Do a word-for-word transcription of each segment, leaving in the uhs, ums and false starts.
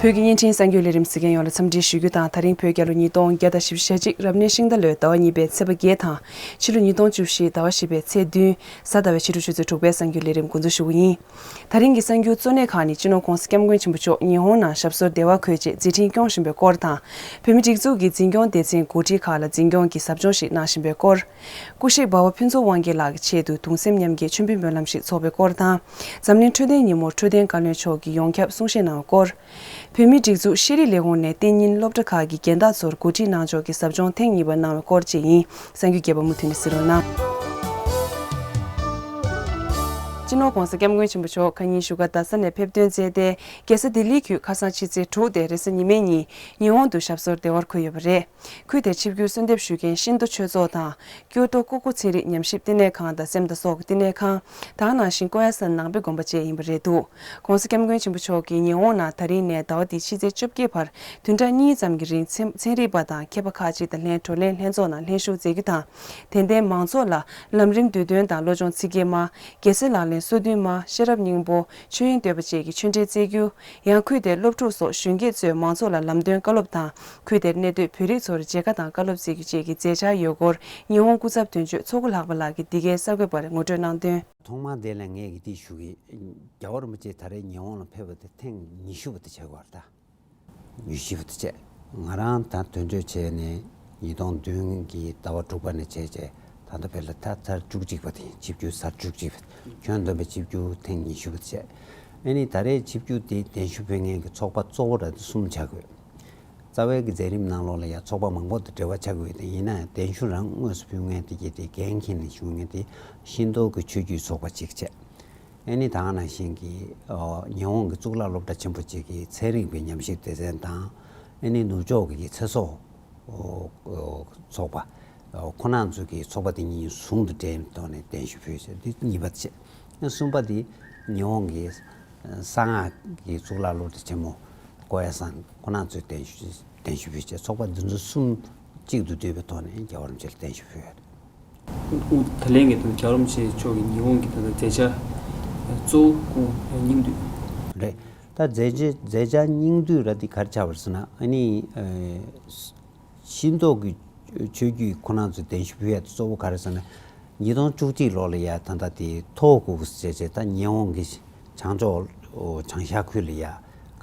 བོད་ཀྱི་བརྙན་འཕྲིན་གསར་འགྱུར་ལས་རིམ་གཟིགས་མཁན་ཡོངས་ལ་འཚམས་འདྲི་ཞུ་རྒྱུ་དང་། ད་རིང་བོད་རྒྱལ་ལོ་ཉིས་སྟོང་བརྒྱ་དང་བཞི་བཅུ་ཞེ་གཅིག་རབ་གནས་ཤིང་རྟ་ལོའི་ཟླ་བ་གཉིས་པའི་ཚེས་པ་བརྒྱད་དང་། ཕྱི་ལོ་ཉིས་སྟོང་བཅུ་བཞི་ཟླ་བ་བཞི་པའི་ཚེས་བདུན་གཟའ་ཟླ་བའི་ཕྱི་དྲོ་ཆུ་ཚོད་དྲུག་པའི་གསར་འགྱུར་ལས་རིམ་འགོ་འཛུགས་ཞུ་གི་ཡིན། ད་རིང་གི་གསར་འགྱུར་གཙོ་གནད་ཁག་ནི། སྤྱི་ནོར་༧གོང་ས་༧སྐྱབས་མགོན་ཆེན་པོ་མཆོག་ཉི་ཧོང་ནང་ཞབས་སོར་བདེ་བར་འཁོད་རྗེས་མཛད་འཕྲིན་སྐྱོང་བཞིན་པའི་སྐོར་དང་། བོད་མིའི་སྒྲིག་འཛུགས་ཀྱི་འཛིན་སྐྱོང་སྡེ་ཚན་འགོ་ཁྲིད་ཁག་ལ་འཛིན་སྐྱོང་གི་ཟབ་སྦྱོང་ཞིག་གནང་བཞིན་པའི་སྐོར། སྐུ་གཤེགས་འབའ་བ་ཕུན་ཚོགས་དབང་རྒྱལ་ལགས་ཀྱི་ཆེད་དུ་གདུང་སེམས་མཉམ་སྐྱེད་མཆོད་འབུལ་སྨོན་ལམ་ཞིག་འཚོགས་པའི་སྐོར་དང་། འཛམ་གླིང་འཕྲོད་བསྟེན་ཉིན་མོར་འཕྲོད་བསྟེན་བཀའ་བློན་མཆོག་གིས་ཡོངས་ཁྱབ་གསུང་བཤད་གནང་བའི་སྐོར། བོད་མིའི་སྒྲིག་འཛུགས་ཤེས་རིག་ལས་ཁུངས་ནས་གཏན་ཉིན་སློབ་གྲྭ་ཁག་གི་རྒན་བདག་ཚོར་འགོ་ཁྲིད་གནང་ཕྱོགས་ཀྱི་ཟབ་སྦྱོང་ཐེངས་གཉིས་པ་གནང་བའི་སྐོར་བཅས་ཡིན། གསར་འགྱུར་རྒྱས་པ་མུ་མཐུད་ནས་གཟིགས་རོགས་གནང་། སྤྱི་ནོར་༧གོང་ས་༧སྐྱབས་མགོན་ཆེན་པོ་མཆོག་ཁ་ཉིན་བཞུགས་སྒར་རྡ་ས་ནས་ཕེབས་ཐོན་མཛད་དེ། རྒྱལ་ས་ལྡི་ལིའི་ཁུལ་ཁ་སང་ཕྱི་ཚེས་དྲུག་སྟེ་རེས་གཟའ་ཉི་མའི་ཉིན་ཉི་ཧོང་དུ་ཞབས་སོར་བདེ་བར་འཁོད་ཡོད་པ་རེད། ཁུལ་དེར་ཆིབས་བསྒྱུར་གསོལ་འདེབས་ཞུ་མཁན་ཤིན་ཏོ་ཆོས་ཚོགས་དང་། སྐྱོ་ཏོ་ཀོ་ཀོ་ཚན་རིག་ཉམས་ཞིབ་བསྟི་གནས་ཁང་དང་སེམས་དང་སྲོག་གི་བསྟི་གནས་ཁང་། དེ་ག་ནང་བཞིན་ཀོ་ཡ་སན་ནང་པའི་དགོན་པ་བཅས་ཡིན་པ་རེད་འདུག ༸གོང་ས་༸སྐྱབས་མགོན་ཆེན་པོ་མཆོག་གིས་ཉི་ཧོང་ནང་ད་རིང་ནས་ཟླ་བ་འདིའི་ཕྱི་ཚེས་བཅོ་བརྒྱད་བར་བདུན་ཕྲག་གཉིས་ཙམ་གྱི་རིང་ཚན་ཚན་རིག་པ་དང་མཁས་པ་ཁག་ཅིག་དང་ལྷན་བགྲོ་གླེང་ལྷན་ཚོགས་ནང་ལྷན་ཞུགས་མཛད་རྒྱུ་དང་། དད་ལྡན་མང་ཚོགས་ལ་ལམ་རིམ་བསྡུས་དོན་དང་བློ་སྦྱོང་ཚིག་བརྒྱད་མ། རྒྱལ་སྲས་ལག་ལེན་སོ་བདུན་མ། ཤེས་རབ་སྙིང་པོ། ཆོས་དབྱིངས་བསྟོད་པ་བཅས་ཀྱི་ཆོས་འབྲེལ་སྩལ་རྒྱུ། ཡང་ཁུལ་དེར་སློབ་ཕྲུག་སོགས་གཞོན་སྐྱེས་ཚོས་མང་ཚོགས་ལ་ལམ་སྟོན་བཀའ་སློབ་དང་། ཁུལ་དེར་གནས་སྡོད་བོད་རིགས་ཚོར་མཇལ་ཁ་དང་བཀའ་སློབ་སྩལ་རྒྱུ་བཅས་ཀྱི་མཛད་འཆར་ཡོད་སྐོར། ཉི་ཧོང་སྐུ་ཚབ་དོན་གཅོད་ཚོགས་སྐུ་ལྷག་པ་ལགས་ཀྱིས་འདི་གའི་གསར་འགོད་པར་ངོ་སྤྲོད་གནང་དོན། ཐོག་མར་དེ་ལ་ངས་ཀྱིས་འདི་ཞུ་གི། རྒྱལ་བ་རིན་པོ་ཆེ་ད་རེས་ཉི་ཧོང་ལ་ཕེབས་པ་དེ་ཐེངས་ཉི་ཤུ་པ་དེ་ཆགས་ཀྱི་ཡོད་རེད་ད། ཉི་ཤུ་པ་དེ་བྱས། ང་རང་ད་དོན་གཅོད་བྱས་ནས་ཉིས་སྟོང་བདུན་གྱི་ཟླ་བ་དྲུག་པ་ནས་བྱས་བྱས་ད་ལྟ་བར་ལ་ད་ཚར་བཅུ་གཅིག་པ་དེ་ཡིན། ཆིབས་བསྒྱུར་ཚར་བཅུ་གཅིག་པ། ཁྱོན་བསྡོམས་པའི་ཆིབས་བསྒྱུར་ཐེངས་ཉི་ཤུ་པ་དེ་བྱས། ཨ་ནི་ད་རེས་ཆིབས་བསྒྱུར་དེ་གདན་ཞུ་ཕུལ་མཁན་གྱི་ཚོགས་པ་གཙོ་བོ་ར་དེ་གསུམ་ཆགས་ཀྱི་ཡོད། རྩ་བའི་གི་མཛད་རིམ་ནང་ལོགས་ལ་ཡང་ཚོགས་པ་མང་པོ་དང་འབྲེལ་བ་ཆགས་ཀྱི་ཡོད་དེ། ཡིན་ན་ཡང་གདན་ཞུ་རང་དངོས་སུ་ཕུལ་མཁན་དེ་གྱིས་དེ་འགན་འཁྱེར་ནས་ཞུ་མཁན་དེ་ཤིན་ཏོ་གི་ཆོས་བརྒྱུད་ཚོགས་པ་གཅིག་བྱས། ཨ་ནི་ད་ག་ནང་བཞིན་གྱི་ཨོ་ཉི་ཧོང་གི་གཙུག་ལག་སློབ་གྲྭ་ཆེན་པོ་གཅིག་གི་ཚན་རིག་པའི་ཉམས་ཞིབ་སྡེ་ཚན་དང་། ཨ་ནི་ནུབ་ཕྱོགས་ཀྱི་ཚེ་སྲོག་ཨོ་ཨོ་ཚོགས་པ། ཨོ་ཁོ་རང་ཚོ་གི་ཚོགས་པ་དེ་གཉིས་ཟུང་དུ་འབྲེལ་ཐོག་ནས་གདན་ཞུ་ཕུལ་བྱས། འདི་གཉིས་པ་བྱས། ཨ་གསུམ་པ་དེ་ཉི་ཧོང་གི་གསང་སྔགས་ཀྱི་གཙུག་ལག་སློབ་གྲྭ་ཆེན་མོ་ཀོ་ཡ་སན་ཁོ་རང་ཚོས་གདན་ཞུ་གདན་ཞུ་ཕུལ་བྱས། ཚོགས་པ་འདི་ཚོ་གསུམ་གཅིག་ཏུ་བསྡུས་པའི་ཐོག་ནས་རྒྱལ་བ་རིན་པོ་ཆེ་ལ་གདན་ཞུ་ཕུལ་ཡོད། ད་ལན་གྱི་དུ་རྒྱལ་བ་རིན་པོ་ཆེ་མཆོག་གི་ཉི་ཧོང་གི་ད་ལྟ་མཛད་འཆར་གཙོ་བོ་སྙིང་བསྡུས། རེད། ད་མཛད་འཆར་མཛད་འཆར་སྙིང་བསྡུས་ར་འདི་ག་རེ་ཆགས་པ་རེད་ཟེར་ན། ཨ་ནི་ཨེ་ཤིན་ཏོ་གི་ཆོས་བརྒྱུད་ཁོ་རང་ཚོས་གདན་ཞུ་ཕུལ་ཡ་དེ་གཙོ་བོ་ག་རེ་ཟེར་ན། ཉིས་སྟོང་བཅུ་གཅིག་ལོ་ལ་ཡ་ད་ལྟ་དེ་ཐོ་ཧོ་ཁུ་ཟེར་བྱས་ད་ཉི་ཧོང་གི་བྱང་ཕྱོགས་བྱང་ཤར་ཁུལ་ལ་ཡ་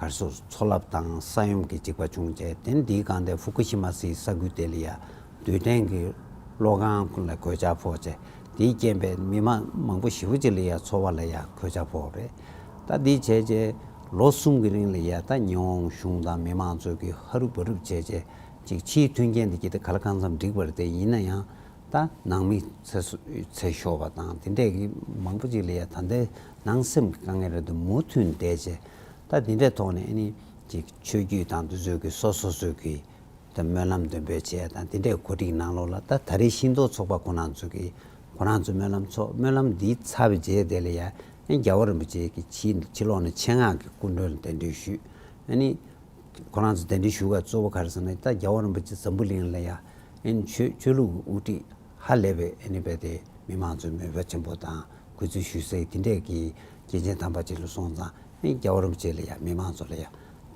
གར་སོ་མཚོ་རླབས་དང་ས་ཡོམ་གྱི་འཇིགས་པ་བྱུང་རྗེས། དེ་ནས་འདིའི་སྒང་དེ་ཧྥུ་ཀུ་ཤི་མ་ཟེར་ས་ཁུལ་དེ་ལ་ཡ་རྡུལ་ཕྲན་གྱི་གློག་ཁང་ལ་གོད་ཆག་ཕོག་རྗེས། དེའི་རྐྱེན་པས་མི་མང་མང་པོ་ཞེ་པོ་ཅིག་ལ་ཡ་འཚོ་བ་ལ་ཡ་གོད་ཆག་ཕོག་རེད། ད་འདི་བྱས་རྗེས་ལོ་གསུམ་གྱི་རིང་ལ་ཡ་ད་ཉི་ཧོང་གཞུང་དང་མི་མང་ཚོས་ཀྱི་ཧ་རུབ་བ་རུབ་བྱས་རྗེས་ཅིག་ཕྱིའི་མཐུན་རྐྱེན་འདི་གྱིས་ད་ག་ལ་གང་འཚམ་འགྲིག་པ་རེད། དེ་ཡིན་ན་ཡང་ད་ནང་མི་ཚེ་སྲོག་ཚེ་ཤོར་བ་དང་དེ་འདྲས་ཀྱི་མང་པོ་ཅིག་ལ་ཡ་ད་ལྟའི་ནང་སེམས་ཀྱི་དཀའ་ངལ་རེད་འདུག་མུ་མཐུད་བསྡད་རྗེས། ད་འདི་འདྲའི་ཐོག་ནས་ཨ་ནི་ཅིག་ཆོས་བརྒྱུད་དང་འདི་ཚོས་ཀྱི་སོ་སོ་སོས་ཀྱི་ད་སྨོན་ལམ་འདོན་སྤེལ་བྱས་དང་དེ་འདྲའི་གོ་སྒྲིག་ནང་ལོགས་ལ་ད་ད་རེས་ཤིན་ཏོ་ཚོགས་པ་ཁོ་རང་ཚོ་གི་ཁོ་རང་ཚོ་སྨོན་ལམ་ཚོགས། སྨོན་ལམ་འདི་ཚར་བའི་རྗེས་དེ་ལ་ཡ་ཨ་ནི་རྒྱལ་བ་རིན་པོ་ཆེ་གི་ཕྱི་ཕྱི་ལོགས་ནས་ཆེད་མངགས་ཀྱི་སྐུ་མགྲོན་ལ་གདན་འདྲེན་ཞུས། ཨ་ནི་ཁོ་རང་ཚོ་གདན་འདྲེན་ཞུ་བ་གཙོ་བོ་ག་རེ་ཟེར་ན། ད་རྒྱལ་བ་རིན་པོ་ཆེ་འཛམ་བུ་གླིང་ལ་ཡ་ཨ་ནི་ཆོས་ཆོས་ལུགས་ཀྱི་དབུ་ཁྲིད་ཧ་ལས་པའི་ཨ་ནི་རྦད་དེ་མི་མང་ཚོས་མོས་པ་ཆེན་པོ་དང་གུས་བརྩི་ཞུ་སའི་དེ་འདྲས་ཀྱི་རྒྱལ་ཆེན་དམ་པ་ཅིག་ལ་སོང་ཙང་། ཨ་ནི་རྒྱལ་བ་རིན་པོ་ཆེ་ལ་ཡ་མི་མང་ཚོ་ལ་ཡ་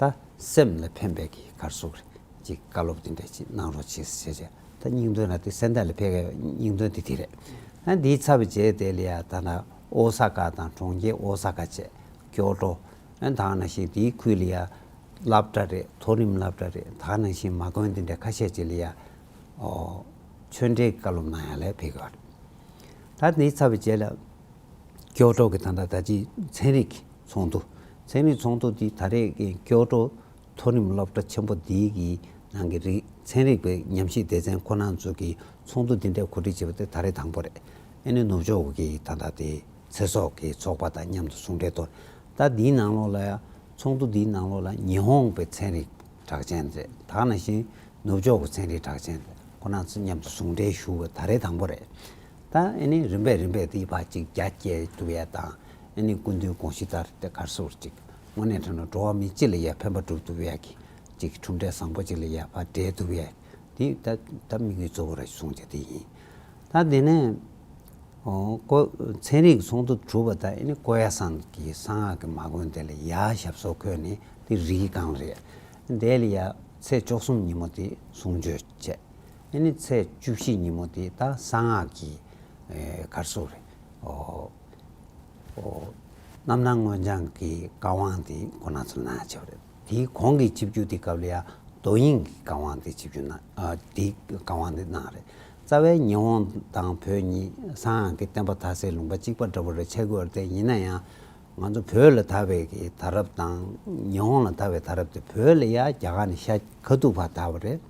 ད་སེམས་ལ་ཕན་པའི་གི་ག་རེ་ཟེར་དགོས་རེད། ཅིག་བཀའ་སློབ་དེ་འདྲ་ཅིག་གནང་རོགས་བྱེད་ཟེར་བྱས། ད་སྙིང་དོན་ལ་དེ་སེམས་ཐག་ལ་ཕེབས་མཁན་སྙིང་དོན་དེ་དེ་རེད། ཨ་འདིའི་ཚར་བའི་རྗེས་དེ་ལ་ཡ་ད་ན་ཨོ་ས་ཀ་དང་གྲོང་ཁྱེར་ཨོ་ས་ཀ་བྱས། ཀྱོ་ཏོ། ཨ་ད་ནང་བཞིན་དེའི་ཁུལ་ལ་ཡ་སློབ་གྲྭ་རེད། མཐོ་རིམ་སློབ་གྲྭ་རེད། ད་ནང་བཞིན་མ་དགོན་དེ་འདྲ་ཁ་ཤས་ཅིག་ལ་ཡ་ཨོ་ཆོས་འབྲེལ་བཀའ་སློབ་གནང་ཡ་ལ་ཕེབས་ཀྱི་ཡོད་རེད། ད་འདིའི་ཚར་བའི་རྗེས་ལ་ཀྱོ་ཏོ་གི་ད་ལྟ་ད་ཅི་ཚན་རིག་ཚོགས་འདུ། ཚན་རིག་ཚོགས་འདུ་འདི་ད་རེས་ཀྱི་ཀྱོ་ཏོ་མཐོ་རིམ་སློབ་གྲྭ་ཆེན་པོ་འདིའི་གི་ནང་གི་རིག་ཚན་རིག་པའི་ཉམས་ཞིབ་སྡེ་ཚན་ཁོ་རང་ཚོ་གི་ཚོགས་འདུ་འདི་འདྲ་གོ་སྒྲིག་བྱས་པ་དེ་ད་རེས་དང་པོ་རེད། ཨ་ནི་ནུབ་ཕྱོགས་ཀྱི་ད་ལྟ་དེ་ཚེ་སྲོག་གི་ཚོགས་པ་དང་མཉམ་དུ་ཟུང་འབྲེལ་གཏོང་། ད་འདིའི་ནང་ལོགས་ལ་ཡང་ཚོགས་འདུ་འདིའི་ནང་ལོགས་ལ་ཉི་ཧོང་པའི་ཚན་རིག་གྲགས་ཅན་རེད། ད་ནང་བཞིན་ནུབ་ཕྱོགས་ཀྱི་ཚན་རིག་གྲགས་ཅན་རེད། ཁོ་རང་ཚོ་མཉམ་དུ་ཟུང་འབྲེལ་ཞུ་བ་ད་རེས་དང་པོ་རེད། ད་ཨ་ནི་རིམ་པས་རིམ་པས་དེའི་བར་ཅིག་རྒྱ་སྐྱེད་ཐུབ་ཡ་དང་། ཨ་ནི་སྐུ་མདུན་དགོངས་གཞི་ལྟར་དེ་ག་རེ་ཟེར་དགོས་རེད། ཅིག་དངོས་གནས་དྲང་གནས་འགྲོ་བ་མི་སྤྱི་ལ་ཡ་ཕན་པ་སྒྲུབ་ཐུབ་ཡ་གི་ཅིག་གྲུབ་འབྲས་བཟང་པོ་ཅིག་ལ་ཡ་ཕར་འབྲེལ་ཐུབ་ཡ། དེ་ད་ད་དམིགས་ཡུལ་གཙོ་བོ་ར་བཟུང་བྱས་དེ་ཡིན། ད་དེ་ནས་ཨོ་ཀོ་ཚན་རིག་ཚོགས་འདུ་གྲུབ་པ་དང་། ཨ་ནི་ཀོ་ཡ་སན་གྱི་གསང་སྔགས་ཀྱི་མ་དགོན་དེ་ལ་ཡ་ཞབས་སོར་འཁོད་ནས་ དེ་རིའི་སྒང་རེད། དེ་ལ་ཡ་ཚེས་བཅུ་གསུམ་ཉིན་མོ་དེ་གསུང་ཆོས་བྱས། ཨ་ནི་ཚེས་བཅུ་བཞི་ཉིན་མོ་དེ་ད་གསང་སྔགས་ཀྱི་ཨེ་གར་སོགས་རེད། ཨོ། ཨོ། རྣམ་སྣང་མངོན་བྱང་གི་བཀའ་དབང་དེ་ཁོ་ན་ཚོར་གནང་བྱས་པ་རེད། དེའི་གོང་གི་ཆིབས་བསྒྱུར་དེ་སྐབས་ལ་ཡ་རྡོ་དབྱིངས་ཀྱི་བཀའ་དབང་དེ་ཆིབས་བསྒྱུར་གནང་། ཨ། དེའི་བཀའ་དབང་དེ་གནང་རེད། རྩ་བའི་ཉི་ཧོང་དང་བོད་གཉིས་གསང་སྔགས་ཀྱི་བསྟན་པ་དར་སའི་ལུང་པ་གཅིག་པ་འདྲ་པོ་རེད། ཆགས་ཀྱི་ཡོད་རེད་དེ། ཡིན་ན་ཡང་ང་ཚོ་བོད་ལ་དར་བའི་གི་དར་རབས་དང་ཉི་ཧོང་ལ་དར་བའི་དར་རབས་དེ། བོད་ལ་ཡ་རྒྱ་གར་ནས་ཤར་ཁ་ཐུག་བར་དར་བ་རེད།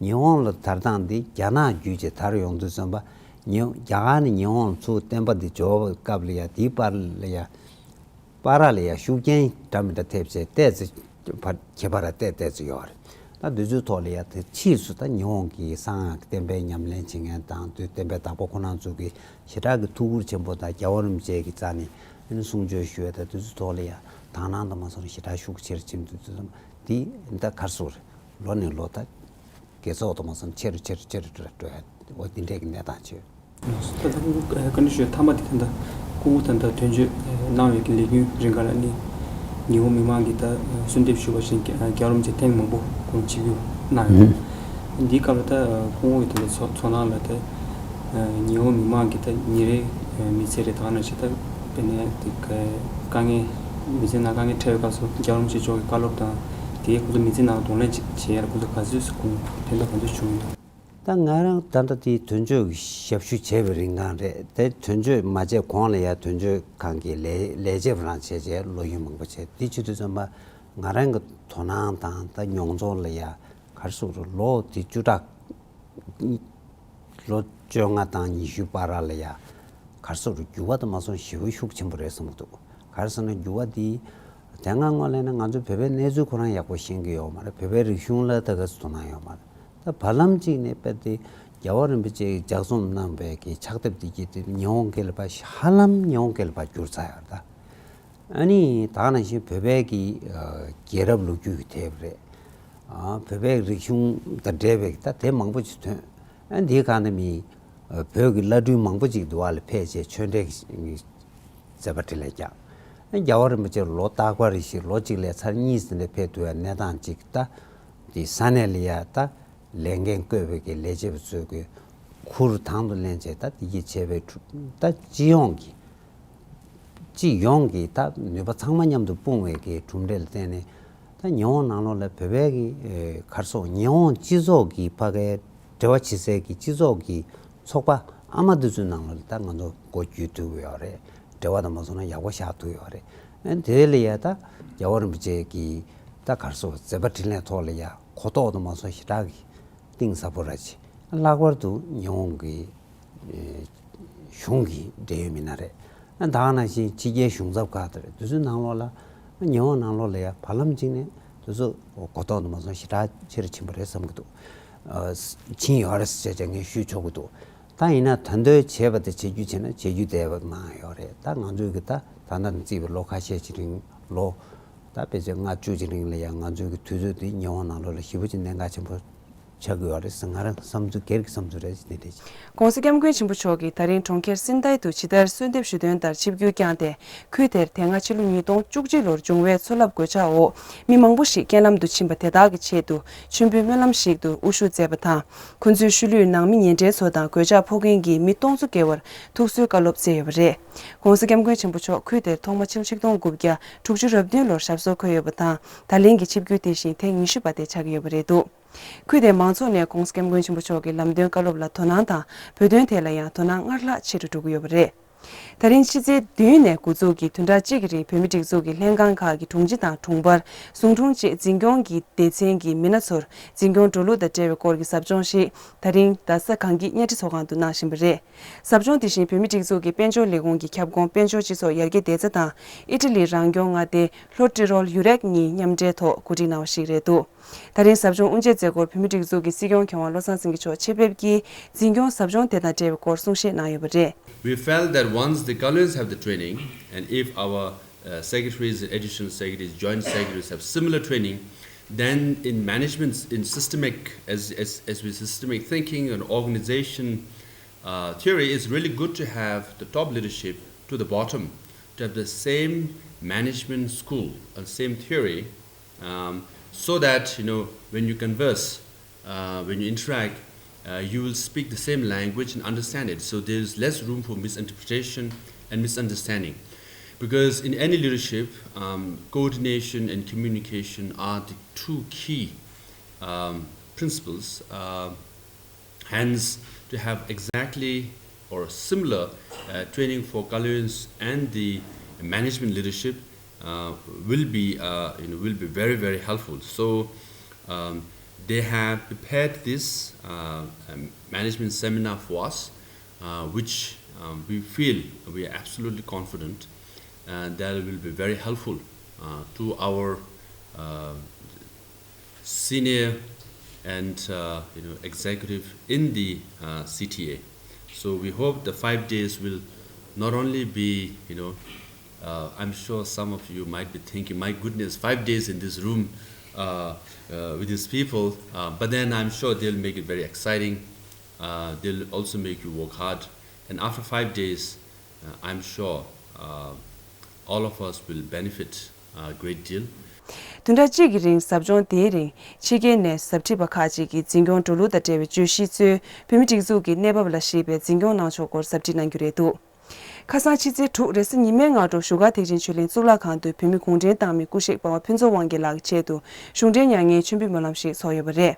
ཉི་ཧོང་ལ་དར་སྟངས་འདི་རྒྱ་ནག་བརྒྱུད་བྱས་དར་ཡོང་དུས་ཙམ་པ། ཉི་རྒྱ་གར་ནས་ཉི་ཧོང་ལ་ཚུར་བསྟན་པ་འདི་འབྱོར་བའི་སྐབས་ལ་ཡ། དེའི་བར་ལ་ཡ། བར་ལ་ཡ་ཤུགས་རྐྱེན་འདྲ་མི་འདྲ་ཐེབས་བྱས་ཏོག་ཙམ་བར་ཁྱད་པར་ཏོག་ཏོག་ཙམ་ཡོད་རེད། ད་འདི་ཚོའི་ཐོག་ལ་ཡ་དེ་ཕྱིས་སུ་ད་ཉི་ཧོང་གི་གསང་སྔགས་ཀྱི་བསྟན་པའི་ཉམས་ལེན་བྱེད་མཁན་དང་། དེ་བསྟན་པའི་བདག་པོ་ཁོ་རང་ཚོ་གི་ཞེ་དྲག་གི་ཐུགས་ཁུར་ཆེན་པོ་དང་། རྒྱལ་བ་རིན་པོ་ཆེ་གི་རྩ་ནས་ཨ་ནི་གསུང་ཆོས་ཞུ་ཡ་དང་། དེ་ཚོའི་ཐོག་ལ་ཡ་དག་སྣང་དུ་མ་སོང་ཞེ་དྲག་ཤུགས་ཆེར་ཕྱིན་དུས་ཙམ། དེ་ད་གར་སོགས་རེད། ལོ་ནས་ལོ་ད་དགེ་ཚོགས་དུ་མ་སོང་ཆེ་རུ་ཆེ་རུ་ཆེ་རུ་འགྲོ་འགྲོ་ཡ། འོ་འདི་འདྲས་ཀྱི་གནས་སྟངས་ཆེ། ད་ལྟ་སྐུ་བཀའ་འདྲི་ཞུ་མཐའ་མ་དེ། ད་ལྟ་སྐུ་ངོ་ད་ལྟ་དོན་གཅོད་གནང་བའི་གི་ལས་རྒྱུན་རིང་ག་ལ་ནི་ཉི་ཧོང་མི་མང་གིས་ད་གསོལ་འདེབས་ཞུས་པ་བཞིན་རྒྱལ་བ་རིན་པོ་ཆེ་ཐེངས་མང་པོ་ཁོང་ཆིབས་བསྒྱུར་གནང་ཡོད། འདིའི་སྐབས་ལ་ད་སྐུ་ངོ་གི་ད་ལྟ་ཚོར་ཚོར་སྣང་ལ་ད་ཉི་ཧོང་མི་མང་གིས་ད་ཉིན་རེའི་མི་ཚེ་རེ་ད་ག་ནང་བཞིན་ད་དཔེར་ན་དེ་དཀའ་ངལ་མི་ཚེ་ནང་དཀའ་ངལ་འཕྲད་པའི་སྐབས་སུ་རྒྱལ་བ་རིན་པོ་ཆེ་མཆོག་གི་བཀའ་སློབ་དང་། དེས་ཁོང་ཚོ་མི་ཚེ་ནང་གདོང་ལེན་བྱེད་ཡ་ལ་ཁོང་ཚོ་ག་ཚོད་ཁོང་ཕན་ཐོགས་ག་ཚོད་བྱུང་ཡོད། ད་ང་རང་ད་ལྟ་དེའི་དོན་གཅོད་ཀྱི་ཞབས་ཞུ་བྱས་པའི་རིང་གང་རེད་དེ། དོན་གཅོད་མ་བྱས་གོང་ལ་ཡ་དོན་གཅོད་ཁང་གི་ལས་ལས་བྱེད་པ་རང་བྱས་བྱས་ལོ་རྒྱུས་མང་པོ་བྱས། དེ་བྱེད་དུས་ཙམ་པ་ང་རང་གི་དོ་སྣང་དང་ད་མྱོང་ཚོར་ལ་ཡ་གར་སོགས་རུ་ལོ་དེ་བཅུ་ཕྲག་ལོ་བཅོ་ལྔ་དང་ཉི་ཤུ་བར་ལ་ཡ་གར་སོགས་རུ་འགྱུར་བ་དུ་མ་སོང་ཞེ་པོ་ཤུགས་ཆེན་པོ་རེད་བསམ་གྱི་འདུག་ག་རེ་ཟེར་ན་འགྱུར་བ་དེ་དེ་སྔ་སྔོན་ལ་ཡིན་ན་ང་ཚོ་བོད་པའི་གནས་ཚུལ་ཁོ་རང་ཡག་པོ་ཤེས་ཀྱི་ཡོད་མ་རེད། བོད་པའི་རིག་གཞུང་ལ་ད་ག་ཚོད་དོ་སྣང་ཡོད་མ་རེད། ད་བར་ལམ་གཅིག་ནས་དཔེ་དེ་རྒྱལ་བ་རིན་པོ་ཆེས་ལྗགས་རྩོམ་གནང་བའི་གི་ཕྱག་དེབ་དེ་གྱིས་དེ་ཉི་ཧོང་སྐད་ལ་ཕར་ཧ་ལམ་ཉི་ཧོང་སྐད་ལ་ཕར་བསྒྱུར་ཚར་ཡོད་རེད་ད། ཨ་ནི་ད་ག་ནང་བཞིན་བོད་པའི་གི་ཨ་རྒྱལ་རབས་ལོ་རྒྱུས་ཀྱི་དེབ་རེད། ཨ་བོད་པའི་རིག་གཞུང་དང་འབྲེལ་བའི་ད་དེབ་མང་པོ་ཅིག་ཐོན། ཨ་འདིའི་སྒང་ནས་མི་ཨ་བོད་ཀྱི་བླ་སྤྲུལ་མང་པོ་ཅིག་འདི་བ་ལ་ཕེབས་བྱས་ཆོས་འབྲེལ་གྱི་མཛད་པ་འཕྲིན་ལས་བསྐྱངས། ཨ་རྒྱལ་བ་རིན་པོ་ཆེ་ལོ་རྟག་པར་རེ་བཞིན་ལོ་གཅིག་ལ་ཚར་གཉིས་ཙམ་ལ་ཕེབས་ཐུབ་ཡ་གནས་སྟངས་ཅིག་ད་དེ་ས་གནས་ལ་ཡ་ད་ལས་འགན་བསྐོས་པའི་གི་ལས་བྱེད་པ་ཚོས་གི་ཁུར་དང་དུ་ལེན་བྱས་ད་དེ་གྱིས་བྱས་པའི་གྲུབ་ད་སྤྱི་ཡོངས་ཀྱི་སྤྱི་ཡོངས་ཀྱི་ད་ནུས་པ་ཚང་མ་མཉམ་དུ་སྤུངས་པའི་གི་གྲུབ་འབྲས་ལ་བརྟེན་ནས། ད་ཉི་ཧོང་ནང་ལོགས་ལ་བོད་པའི་གི་ཨེ་གར་སོགས་ཉི་ཧོང་སྤྱི་ཚོགས་ཀྱི་ཕ་གའི་འབྲེལ་བ་བྱེད་སའི་གི་སྤྱི་ཚོགས་ཀྱི་ཚོགས་པ་ཨ་མ་དེ་ཚོའི་ནང་ལོགས་ལ་ད་ང་ཚོ་སྒོ་བརྒྱུད་ཐུབ་ཡོད་རེད། འབྲེལ་བ་དང་མ་སོང་ན་ཡག་པོ་བཞག་ཐུབ་ཡོད་རེད། ཨ་དེ་ལ་ཡ་ད་རྒྱལ་བ་རིན་པོ་ཆེ་གི་ད་གར་སོགས་མཛད་པ་འཕྲིན་ལས་ཐོག་ལ་ཡ་གོ་རྟོགས་དང་མ་སོང་ཞེ་དྲག་གི་གཏིང་ཟབ་པོ་ར་ཅིག་ལྷག་པར་དུ་ཉི་ཧོང་གི་གཞུང་གི་འབྲེལ་ཡོད་མི་སྣ་རེད། ད་ག་ནང་བཞིན་ཕྱི་རྒྱལ་གཞུང་ཚབ་ཁག་དེ་རེད། དེ་ཚོའི་ནང་ལོགས་ལ་ཉི་ཧོང་ནང་ལོགས་ལ་ཡ་བར་ལམ་གཅིག་ནས་དེ་ཚོ་གོ་རྟོགས་དུ་མ་སོང་ཞེ་དྲག་ཆེ་རུ་ཕྱིན་པ་རེད་བསམ་གྱི་འདུག་ཕྱིན་ཡོད་རེད་ཟེར་བྱས་ངས་ཞུས་ཆོག་གི་འདུག་ད་ཡིན་ན་ད་དུང་བྱས་པ་དེ་བྱེད་རྒྱུ་བྱས་ན་བྱེད་རྒྱུ་བསྡད་པ་མང་ཡོད་རེད། ད་ང་ཚོའི་གི་ད་ད་ལྟ་ནས་བརྩིས་པའི་ལོ་ཁ་ཤས་ཀྱི་རིང་ལོ་ད་ཕལ་ཆེར་ལྔ་བཅུ་ཀྱི་རིང་ལ་ཡང་ང་ཚོའི་གི་དུས་ཚོད་དེ་ཉི་ཧོང་ནང་ལོགས་ལ་ཞེ་པོ་ཅིག་གནད་འགག་ཆེན་པོ་ཆགས་ཀྱི་ཡོད་རེད་ཟེར་ང་རང་བསམ་ཚུལ་སྒེར་གྱི་བསམ་ཚུལ་རེད་ཟེར་དེ་འདྲ་ཅིག ༸གོང་ས་༸སྐྱབས་མགོན་ཆེན་པོ་མཆོག་གིས་ད་རིང་གྲོང་ཁྱེར་སིན་ཏཱའི་དུ་ཇི་ལྟར་གསོལ་འདེབས་ཞུས་དོན་ལྟར་ཆིབས་བསྒྱུར་བསྐྱངས་ཏེ། ཁུལ་དེར་དེ་སྔ་ཕྱི་ལོ་ཉིས་སྟོང་བཅུ་གཅིག་ལོར་འབྱུང་བའི་མཚོ་རླབས་གོད་ཆག་འོག་མི་མང་པོ་ཞིག་རྐྱེན་ལམ་དུ་ཕྱིན་པ་དེ་དག་གི་ཆེད་དུ་མཆོད་འབུལ་སྨོན་ལམ་ཞིག་ཏུ་དབུ་བཞུགས་མཛད་པ་དང་། ཁོ་ཚོའི་ཤུལ་ལུས་ནང་མི་ཉེ་འབྲེལ་ཚོ་དང་གོད་ཆག་ཕོག་མཁན་གྱི་མི་སྟོང་ཚོ་བརྒལ་བར་ཐུགས་གསོའི་བཀའ་སློབ་སྩལ་ཡོད་པ་རེད། ༸གོང་ས་༸སྐྱབས་མགོན་ཆེན་པོ་མཆོག་ཁུལ་དེར་ཐོག་མ་ཕྱི་ལོ་ཆིག་སྟོང་དགུ་བརྒྱ་དྲུག་ཅུ་རེ་བདུན་ལོར་ཞབས་སོར་འཁོད་ཡོད་པ་དང་། ད་ལན་གྱི་ཆིབས་བསྒྱུར་དེ་བཞིན་ཐེངས་ཉི་ཤུ་པ་དེ་ཆགས་ཀྱི་ཡོད་པ་རེད་འདུག་ཁུལ་དེའི་མང་ཚོགས་ནས་༸གོང་ས་༸སྐྱབས་མགོན་ཆེན་པོ་མཆོག་གི་ལམ་སྟོན་བཀའ་སློབ་ལ་དོ་སྣང་དང་། བོད་དོན་ཐད་ལ་ཡང་དོ་སྣང་སྔར་ལྷག་ཆེ་རུ་འགྲོ་གི་ཡོད་པ་རེད། ད་རིང་ཕྱི་ཚེས་བདུན་ནས་འགོ་འཛུགས་ཀྱིས་བདུན་ཕྲག་གཅིག་གི་རིང་བོད་མིའི་སྒྲིག་འཛུགས་ཀྱི་ལྷན་ཁང་ཁག་གི་དྲུང་ཆེ་དང་དྲུང་འཕར། ཟུང་དྲུང་བཅས་འཛིན་སྐྱོང་གི་སྡེ་ཚན་གྱི་མི་སྣ་ཚོར་འཛིན་སྐྱོང་འགྲོ་ལུགས་དང་འབྲེལ་བའི་སྐོར་གྱི་ཟབ་སྦྱོང་ཞིག་ད་རིང་རྡ་ས་གངས་སྐྱིད་གཉའ་ཁྲི་ཚོགས་ཁང་དུ་གནང་བཞིན་པ་རེད། ཟབ་སྦྱོང་དེ་བཞིན་བོད་མིའི་སྒྲིག་འཛུགས་ཀྱི་དཔལ་འབྱོར་ལས་ཁུངས་ཀྱི་ཁྱབ་ཁོངས་དཔལ་འབྱོར་སྤྱི་ཚོགས་ཡར་རྒྱས་བདེ་རྩ་དང་། ཨི་ཊ་ལིའི་རང་སྐྱོང་མངའ་སྡེ་ལྷོ་ཏི་རོལ་ཡུ་རེག་གཉིས་མཉམ་འབྲེལ་ཐོག་གོ་སྒྲིག་གནང་བ་ཞིག་རེད་འདུག་ད་རིང་ཟབ་སྦྱོང་དབུ་འབྱེད་མཛད་སྒོར་བོད་མིའི་སྒྲིག་འཛུགས་ཀྱི་སྲིད་སྐྱོང་མཁས་དབང་བློ་བཟང་སེང་གེ་མཆོག་ཆེད་ཕེབས་ཀྱིས་འཛིན་སྐྱོང་ཟབ་སྦྱོང་དེ་དང་འབྲེལ་བའི་སྐོར་གསུང་བཤད་གནང་ཡོད་པ་རེད། We felt that once the colleagues have the training, and if our uh, secretaries, additional secretaries, joint secretaries have similar training, then in management, in systemic, as, as, as we systemic thinking and organization uh, theory, it's really good to have the top leadership to the bottom to have the same management school and same theory um, so that, you know, when you converse, uh, when you interact, uh, you will speak the same language and understand it. So there is less room for misinterpretation and misunderstanding. Because in any leadership, um, coordination and communication are the two key, um, principles. Uh, hence, to have exactly or similar, uh, training for Kalyon's and the management leadership, uh, will be, uh, you know, will be very, very helpful. So, um, they have prepared this, uh, um, management seminar for us, uh, which, um, we feel, we are absolutely confident, uh, that will be very helpful, uh, to our, uh, senior and, uh, you know, executive in the, uh, C T A. So we hope the five days will not only be, you know, uh, I'm sure some of you might be thinking, "My goodness, five days in this room, uh, uh, with these people," uh, but then I'm sure they'll make it very exciting. Uh, they'll also make you work hard. And after five days, uh, I'm sure, uh, all of us will benefit a great deal. བདུན་ཕྲག་གཅིག་གི་རིང་ཟབ་སྦྱོང་དེའི་རིང་ཕྱི་རྒྱལ་ནས་ཟབ་ཁྲིད་པ་ཁག་ཅིག་གིས་འཛིན་སྐྱོང་འགྲོ་ལུགས་དང་འབྲེལ་བའི་བརྗོད་གཞི་གཙོས་བོད་མི་སྒྲིག་འཛུགས་ཀྱི་གནས་བབ་ལ་གཞིགས་པའི་འཛིན་སྐྱོང་གནང་ཕྱོགས་སྐོར་ཟབ་ཁྲིད་གནང་རྒྱུ་རེད་འདུག་ཁ་སང་ཕྱི་ཚེས་དྲུག་རེས་གཟའ་ཉི་མའི་སྔ་དྲོ་བཞུགས་སྒར་ཐེག་ཆེན་ཆོས་གླིང་གཙུག་ལག་ཁང་དུ་བོད་མི་གུང་ཁྲན་ཏང་མི་སྐུ་གཤེགས་འབའ་བ་ཕུན་ཚོགས་དབང་རྒྱལ་ལགས་ཀྱི་ཆེད་དུ་གཞུང་འབྲེལ་མྱ་ངན་མཆོད་འབུལ་སྨོན་ལམ་ཞིག་ཚོགས་ཡོད་པ་རེད།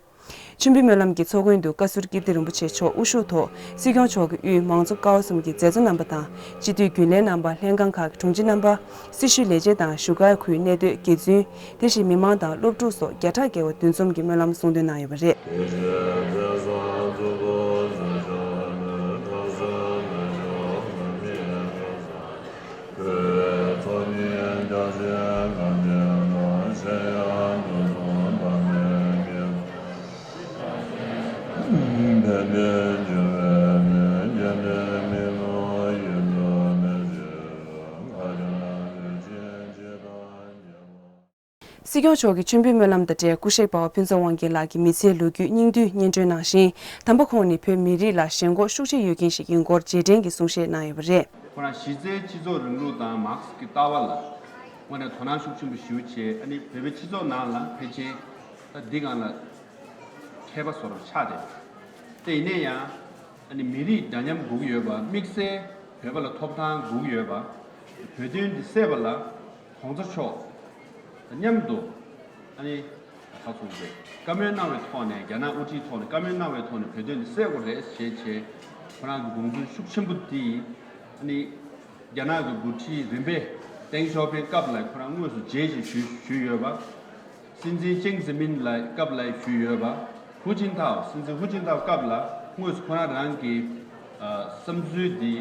མཆོད་འབུལ་སྨོན་ལམ་གྱི་ཚོགས་མགོན་དུ་བཀའ་ཟུར་ཀིརྟི་རིན་པོ་ཆེ་མཆོག་དབུ་བཞུགས་ཐོག་སྲིད་སྐྱོང་མཆོག་གིས་དབུས་མང་གཙོ་ཀ་བ་གསུམ་གྱི་མཛད་གཙོ་རྣམ་པ་དང་སྤྱི་འཐུས་རྒྱུན་ལས་རྣམ་པ། ལྷན་ཁང་ཁག་གི་དྲུང་ཆེ་རྣམ་པ། སྲི་ཞུའི་ལས་བྱེད་དང་བཞུགས་སྒར་ཁུལ་གནས་སྡོད་དགེ་བཙུན། དེ་བཞིན་མི་མང་དང་སློབ་ཕྲུག་སོགས་བརྒྱ་ཕྲག་བརྒལ་བ་འདུ་འཛོམས་ཀྱིས་སྨོན་ལམ་གསུང་འདོན་གནང་ཡོད་པ་རེད། སྲིད་སྐྱོང་མཆོག་གི་མཆོད་འབུལ་སྨོན་ལམ་དང་འབྲེལ་སྐུ་གཤེགས་འབའ་བ་ཕུན་ཚོགས་དབང་རྒྱལ་ལགས་ཀྱི་མི་ཚེའི་ལོ་རྒྱུས་སྙིང་བསྡུས་སྙན་སྒྲོན་ནང་བཞིན། དམ་པ་ཁོང་ནི་བོད་མི་རིགས་ལ་ཞེན་ཁོག་ཤུགས་ཆེ་ཡོད་མཁན་ཞིག་ཡིན་སྐོར་རྗེས་དྲན་གྱི་གསུང་བཤད་གནང་ཡོད་པ་རེད། ཁོ་རང་གཞི་རྩའི་སྤྱི་ཚོགས་རིང་ལུགས་དང་མཱར་ཁེ་སི་ཀྱི་ལྟ་བ་ལ་དངོས་གནས་དོ་སྣང་ཤུགས་ཆེན་པོ་ཞེ་པོ་བྱས། ཨ་ནི་བོད་པའི་སྤྱི་ཚོགས་ནང་ལ་ཕལ་ཆེར་ད་འདི་སྒང་ལ་མཁས་པ་བཟོ་འདྲ་ཆགས་བསྡད་པ་རེད། དེ་ཡིན་ན་ཡང་ཨ་ནི་མི་རིགས་འདྲ་མཉམ་དགོས་ཀྱི་ཡོད་པ། དམིགས་བསལ་བོད་པ་ལ་ཐོབ་ཐང་དགོས་ཀྱི་ཡོད་པ། བོད་དོན་འདི་སེལ་བ་ལ་༸གོང་ས་མཆོག་དང་མཉམ་དུ་ཨ་ནི་ཁ་ཚུགས་ཏེ་བཀའ་མོལ་གནང་བའི་ཐོག་ནས། རྒྱ་ནག་དབུ་ཁྲིད་ཐོག་ནས་བཀའ་མོལ་གནང་བའི་ཐོག་ནས་བོད་དོན་འདི་སེལ་དགོས་རེད་ཞེས་བྱས། ཁོ་རང་གི་དགོངས་ཚུལ་ཤུགས་ཆེན་པོ་འདི་ཨ་ནི་རྒྱ་ནག་གི་འགོ་ཁྲིད་རིམ་པས་ཏེང་ཞའོ་ཕིང་སྐབས་ལ་ཁོ་རང་དངོས་སུ་མཇལ་ཞིང་ཞུས་ཞུས་ཡོད་པ། སྲིད་འཛིན་ཅེང་ཙེ་མིན་ལ་སྐབས་ལ་ཞུས་ཡོད་པ། ཧུ་ཅིན་ཐའོ། སྲིད་འཛིན་ཧུ་ཅིན་ཐའོ་སྐབས་ལ་དངོས་སུ་ཁོ་རང་རང་གི་ཨ་བསམ་ཚུལ་འདི་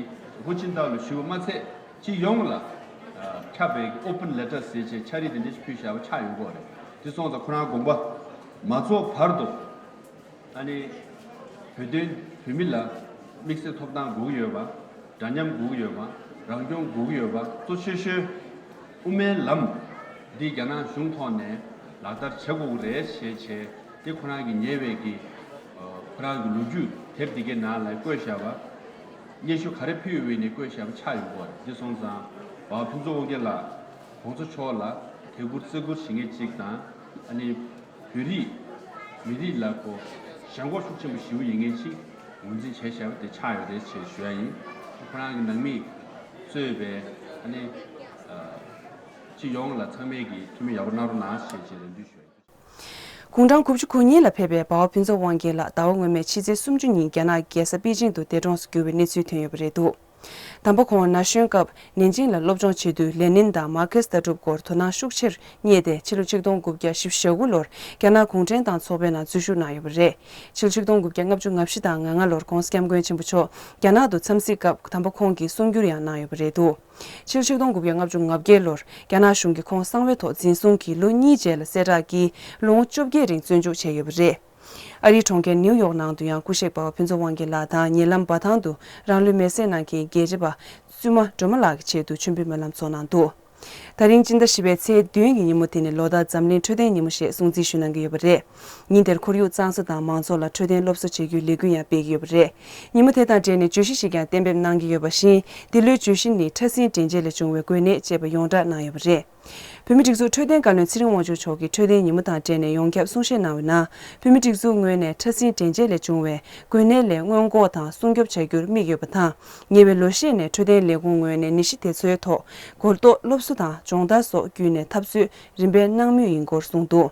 ཧུ་ཅིན་ཐའོ་ལ་ཞུས་པ་མ་ཚད། སྤྱི་ཡོངས་ལ་ཨ་ཁྱབ་པའི་ཨོ་པན་ལེ་ཊར་ཟེར་བྱས་ཕྱག་བྲིས་དེ་འདྲ་ཞིག་ཕུལ་བཞག་པ་ཆགས་ཡོང་གི་ཡོད་རེད། དེ་སོང་ཙང་ཁོ་རང་དགོངས་པ་མ་རྫོགས་བར་དུ། ཨ་ནི་བོད་དོན་བོད་མི་ལ་དམིགས་བསལ་ཐོབ་ཐང་དགོས་ཀྱི་ཡོད་པ། འདྲ་མཉམ་དགོས་ཀྱི་ཡོད་པ། རང་སྐྱོང་དགོས་ཀྱི་ཡོད་པ། གཙོ་ཆེ་ཤོས་དབུ་མའི་ལམ་འདི་རྒྱ་ནག་གཞུང་ཐོག་ནས་ལག་བསྟར་བྱེད་དགོས་ཀྱི་རེད་ཞེས་བྱས། དེ་ཁོ་རང་གིས་ཉེ་བའི་གི་ཨ་ཁོ་རང་གི་ལོ་རྒྱུས་དེབ་འདི་གའི་ནང་ལ་བཀོད་བཞག་པ། སྙན་ཞུ་ག་རེ་ཕུལ་ཡོད་པའི་ནས་བཀོད་བཞག་པ་ཆགས་ཡོང་གི་ཡོད་རེད། དེ་སོང་ཙང་འབའ་བ་ཕུན་ཚོགས་དབང་རྒྱལ་ལགས་༸གོང་ས་མཆོག་ལ་དད་བཀུར་བརྩི་བཀུར་བྱེད་མཁན་གཅིག་དང་། ཨ་ནི་བོད་རིགས་མི་རིགས་ལ་ཁོ་ཞེན་ཁོག་ཤུགས་ཆེན་པོ་ཞེ་པོ་ཡིན་མཁན་ཅིག་ངོས་འཛིན་བྱས་བཞག་པ་དེ་ཆགས་ཡོད་རེད་ཅེས་ཞུ་ཡ་ཡིན། ཁོ་རང་གི་ནང་མིས་གཙོས་པའི་ཨ་ནི་ཨ་སྤྱི་ཡོངས་ལ་ཚང་མས་ཀྱི་ཐུགས་སྨོན་ཡག་པོ་གནང་རོགས་གནང་ཞེས་ཅེས་རེ་འདུན་ཞུ་ཡ་ཡིན། དགུང་གྲངས་དགུ་བཅུ་གོ་གཉིས་ལ་ཕེབས་པའི་འབའ་བ་ཕུན་ཚོགས་དབང་རྒྱལ་ལགས་ཟླ་བ་སྔོན་མའི་ཕྱི་ཚེས་སུམ་ཅུ་ཉིན་རྒྱ་ནག་གི་རྒྱལ་ས་པེ་ཅིང་དུ་འདས་གྲོངས་སུ་གྱུར་བའི་གནས་ཚུལ་ཐོན་ཡོད་པ་རེད་འདུག་དམ་པ་ཁོང་ན་གཞོན་སྐབས་ནན་ཅིང་ལ་སློབ་སྦྱོང་བྱེད་དུས་ལེ་ནིན་དང་མཱར་ཁེ་སི་ལྟ་གྲུབ་སྐོར་དོ་སྣང་ཤུགས་ཆེར་རྙེད་དེ། ཕྱི་ལོ་ཆིག་སྟོང་དགུ་བརྒྱ་བཞི་བཅུ་ཞེ་དགུ་ལོར་རྒྱ་ནག་གུང་ཁྲན་ཏང་ཚོགས་པའི་ནང་འཛུལ་ཞུགས་གནང་ཡོད་པ་རེད། ཕྱི་ལོ་ཆིག་སྟོང་དགུ་བརྒྱ་ལྔ་བཅུ་ང་བཞི་དང་ང་ལྔ་ལོར་༸གོང་ས་༸སྐྱབས་མགོན་ཆེན་པོ་མཆོག་རྒྱ་ནག་ཏུ་འཚམས་གཟིགས་སྐབས་དམ་པ་ཁོང་གིས་གསུང་བསྒྱུར་ཡང་གནང་ཡོད་པ་རེད་འདུག་ཕྱི་ལོ་ཆིག་སྟོང་དགུ་བརྒྱ་ལྔ་བཅུ་ང་བརྒྱད་ལོར་རྒྱ་ནག་གཞུང་གིས་ཁོང་གསང་བའི་ཐོག་འཛིན་བཟུང་གིས་ལོ་གཉིས་རྗེས་ལ་གསལ་བསྒྲགས་ཀྱིས་ལོ་ངོ་བཅོ་བརྒྱད་རིང་བཙོན་འཇུག་བྱས་ཡོད་པ་རེད། ཨ་རིའི་གྲོང་ཁྱེར་ནིའུ་ཡོག་ནང་དུ་ཡང་སྐུ་གཤེགས་འབའ་བ་ཕུན་ཚོགས་དབང་རྒྱལ་ལགས་དང་ཉེ་ལམ་འབའ་ཐང་དུ་རང་ལུས་མེར་སྲེག་གནང་མཁན་རྒྱལ་གཅེས་པ་བཙུན་མ་སྒྲོལ་མ་ལགས་ཀྱི་ཆེད་དུ་མཆོད་འབུལ་སྨོན་ལམ་ཚོགས་གནང་འདུག་ད་རིང་སྤྱི་ཟླ་བཞི་པའི་ཚེས་བདུན་གྱི་ཉིན་མོ་དེ་ནི་ལོ་ལྟར་འཛམ་གླིང་འཕྲོད་བསྟེན་ཉིན་མོ་ཞེས་སྲུང་བརྩི་ཞུ་གནང་གི་ཡོད་པ་རེད། ཉིན་དེར་ཁོར་ཡུག་གཙང་བཟོ་དང་མང་ཚོགས་ལ་འཕྲོད་བསྟེན་སློབ་གསོ་བྱེད་རྒྱུའི་ལས་འགུལ་ཡང་སྤེལ་གྱི་ཡོད་པ་རེད། ཉིན་མོ་དེ་དང་འབྲེལ་ནས་བརྗོད་གཞི་ཞིག་ཀྱང་གཏན་འབེབས་གནང་གི་ཡོད་པ་བཞིན། འདི་ལོའི་བརྗོད་གཞི་ནི་ཕྲ་སྲིན་འདྲེན་བྱེད་ལས་བྱུང་བའི་འགོས་ནད་ཅེས་པ་ཡོངས་བསྒྲགས་གནང་ཡོད་པ་རེད། བོད་མིའི་སྒྲིག་འཛུགས་འཕྲོད་བསྟེན་བཀའ་བློན་ཚེ་རིང་དབང་ཕྱུག་མཆོག་གིས་འཕྲོད་བསྟེན་ཉིན་མོ་དང་འབྲེལ་ནས་ཡོངས་ཁྱབ་གསུང་བཤད་གནང་བའི་ནང་། བོད་མིའི་སྒྲིག་འཛུགས་ངོས་ནས་ཕྲ་སྲིན་འདྲེན་བྱེད་ལས་བྱུང་བའི་འགོས་ནད་ལས་སྔོན་འགོག་དང་སྲུང་སྐྱོབ་བྱ་རྒྱུར་དམིགས་ཡོད་པ་དང་། ཉེ་བའི་ལོ་ཤས་ནས་འཕྲོད་བསྟེན་ལས་ཁུངས་ངོས་ནས་ནད་གཞི་དེ་ཚོའི་ཐོག་གོ་རྟོགས་སློབ་གསོ་དང་སྦྱོང་བརྡར་སོགས་བརྒྱུད་ནས་འཐབ་རྩོད་རིམ་པས་གནང་མུས་ཡིན་སྐོར་གསུངས་འདུག་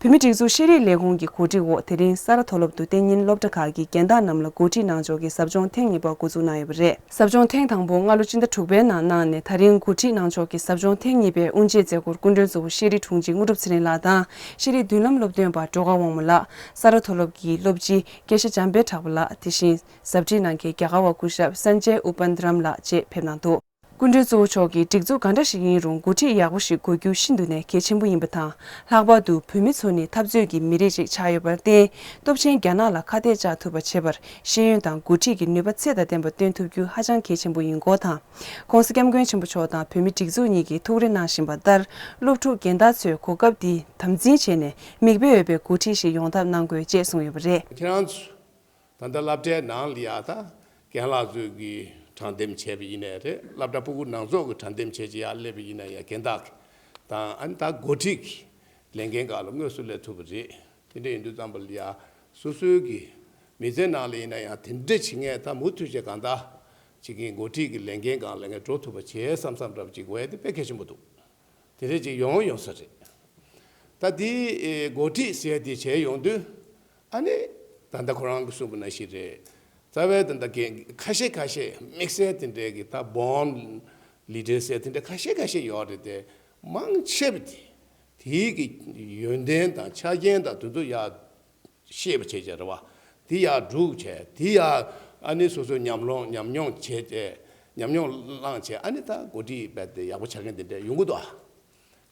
བོད་མིའི་སྒྲིག་འཛུགས་ཤེས་རིག་ལས་ཁུངས་ཀྱི་གོ་སྒྲིག་འོག་དེ་རིང་ས་རཱ་མཐོ་སློབ་ཏུ་གཏན་ཉིན་སློབ་གྲྭ་ཁག་གི་རྒན་བདག་རྣམས་ལ་འགོ་ཁྲིད་གནང་ཕྱོགས་ཀྱི་ཟབ་སྦྱོང་ཐེངས་གཉིས་པ་འགོ་འཛུགས་གནང་ཡོད་པ་རེད། ཟབ་སྦྱོང་ཐེངས་དང་པོ་སྔ་ལོ་སྤྱི་ཟླ་དྲུག་པའི་ནང་གནང་ནས། ད་རིང་འགོ་ཁྲིད་གནང་ཕྱོགས་ཀྱི་ཟབ་སྦྱོང་ཐེངས་གཉིས་པའི་དབུ་འབྱེད་མཛད་སྒོར་སྐུ་མགྲོན་གཙོ་བོ་ཤེས་རིག་དྲུང་ཆེ་དངོས་གྲུབ་ཚེ་རིང་ལགས་དང་། ཤེས་རིག་མདུན་ལམ་སློབ་སྟོན་པ་སྒྲོལ་དཀར་དབང་མོ་ལགས། ས་རཱ་མཐོ་སློབ་ཀྱི་སློབ་སྤྱི་སྐྱེས་ཤ་འཇམ་དཔལ་གྲགས་པ་ལགས། དེ་བཞིན་ཟབ་ཁྲིད་གནང་མཁན་རྒྱ་གར་བ་སྐུ་ཞབས་སན་ཇེ་ཨུ་པན་དི་རམ་ལགས་བཅས་ཕེབས་གནང་འདུག་སྐུ་མགྲོན་གཙོ་བོ་མཆོག་གིས་སྒྲིག་འཛུགས་ག་འདྲ་ཞིག་ཡིན་རུང་འགོ་ཁྲིད་ཡག་པོ་ཞིག་དགོས་རྒྱུ་ཤིན་ཏུ་ནས་གལ་ཆེན་པོ་ཡིན་པ་དང་། ལྷག་པར་དུ་བོད་མི་ཚོ་ནི་འཐབ་རྩོད་ཀྱི་མི་རིགས་ཤིག་ཆགས་ཡོད་པར་བརྟེན། སྟོབས་ཆེན་རྒྱ་ནག་ལ་ཁ་གཏད་གཅོག་ཐུབ་པ་བྱེད་པར་ཤེས་ཡོན་དང་འགོ་ཁྲིད་ཀྱི་ནུས་པ་ཚད་དང་ལྡན་པ་སྟོན་ཐུབ་རྒྱུ་ཧ་ཅང་གལ་ཆེན་པོ་ཡིན་སྐོར་དང་། ྋགོང་ས་ྋསྐྱབས་མགོན་ཆེན་པོ་མཆོག་དང་བོད་མིའི་སྒྲིག་འཛུགས་གཉིས་ཀྱིས་ཐུགས་རེ་གནང་བཞིན་པ་ལྟར། སློབ་ཕྲུག་རྒན་བདག་ཚོས་གོ་སྐབས་འདི་དམ་འཛིན་བྱས་ནས། མིག་དཔེ་འོས་པའི་འགོ་ཁྲིད་ཞིག་ཡོང་ཐབས་གནང་དགོས་ཅེས་གསུངས་ཡོད་པ་རེད། ཁྱེད་རང་ཚོ། ད་ལྟ་སློབ་གྲྭའི་ནང་ལ་ཡ་ད་རྒན་ལགས་ཚོས་ཀྱི་དྲང་འདེམས་བྱས་པ་ཡིན་ནའི་རེད། སློབ་གྲྭ་ཕྲུ་གུ་ནང་ཚོགས་ཀྱི་དྲང་འདེམས་བྱས་ཀྱི་ཡར་སླེབས་པ་ཡིན་ན་ཡང་རྒན་བདག་དང་ཨ་ནི་ད་འགོ་ཁྲིད་ཀྱི་ལས་འགན་སྒང་ལ་དངོས་སུ་སླེབས་ཐུབ་པ་རེད། དེ་འདྲ་ཡིན་དུས་ཙམ་པ་ལ་ཡ་སོ་སོའི་གི་མི་ཚེ་ནང་ལ་ཡིན་ན་ཡང་དེ་འདྲ་བྱེད་མཁན་ད་མུ་མཐུད་བྱས་གང་ལྟར་ཅིག་གི་འགོ་ཁྲིད་ཀྱི་ལས་འགན་སྒང་ལ་ངས་འགྲོ་ཐུབ་པ་བྱས་བསམ་བསམ་འདྲ་པོ་ཅིག་འོས་དེ་དཔེ་གལ་ཆེན་པོ་འདུག་དེ་འདྲ་ཅིག་ཡོང་ཡོང་ས་རེད། ད་དེ་འགོ་ཁྲིད་ཟེར་དེ་བྱས་ཡོང་དུས་ཨ་ནི་ད་ལྟ་ཁོ་རང་གིས་གསུངས་པ་ནང་བཞིན་རེད། རྩ་བའི་ད་ལྟ་རྒན་ཁ་ཤས་ཁ་ཤས་དམིགས་བསལ་དེ་འདྲའི་གི་ད་born leader ཟེར་དེ་འདྲ་ཁ་ཤས་ཁ་ཤས་ཡོད་རེད་དེ། མང་ཆེ་བ་དེ་དེའི་གི་ཡོན་ཏན་དང་ཆ་རྐྱེན་དང་དེ་ཚོ་ཡར་ཤེས་པ་བྱས་བྱས་རེད་བ། དེ་ཡར་སྒྲུག་བྱས་དེ་ཡར་ཨ་ནི་སོ་སོའི་ཉམས་མྱོང་ཉམས་མྱོང་བྱས་ཏེ་ཉམས་མྱོང་བླངས་བྱས་ཨ་ནི་ད་འགོ་ཁྲིད་རྦད་དེ་ཡག་པོ་ཆགས་མཁན་དེ་འདྲ་ཡོང་གི་འདུག་ཨ།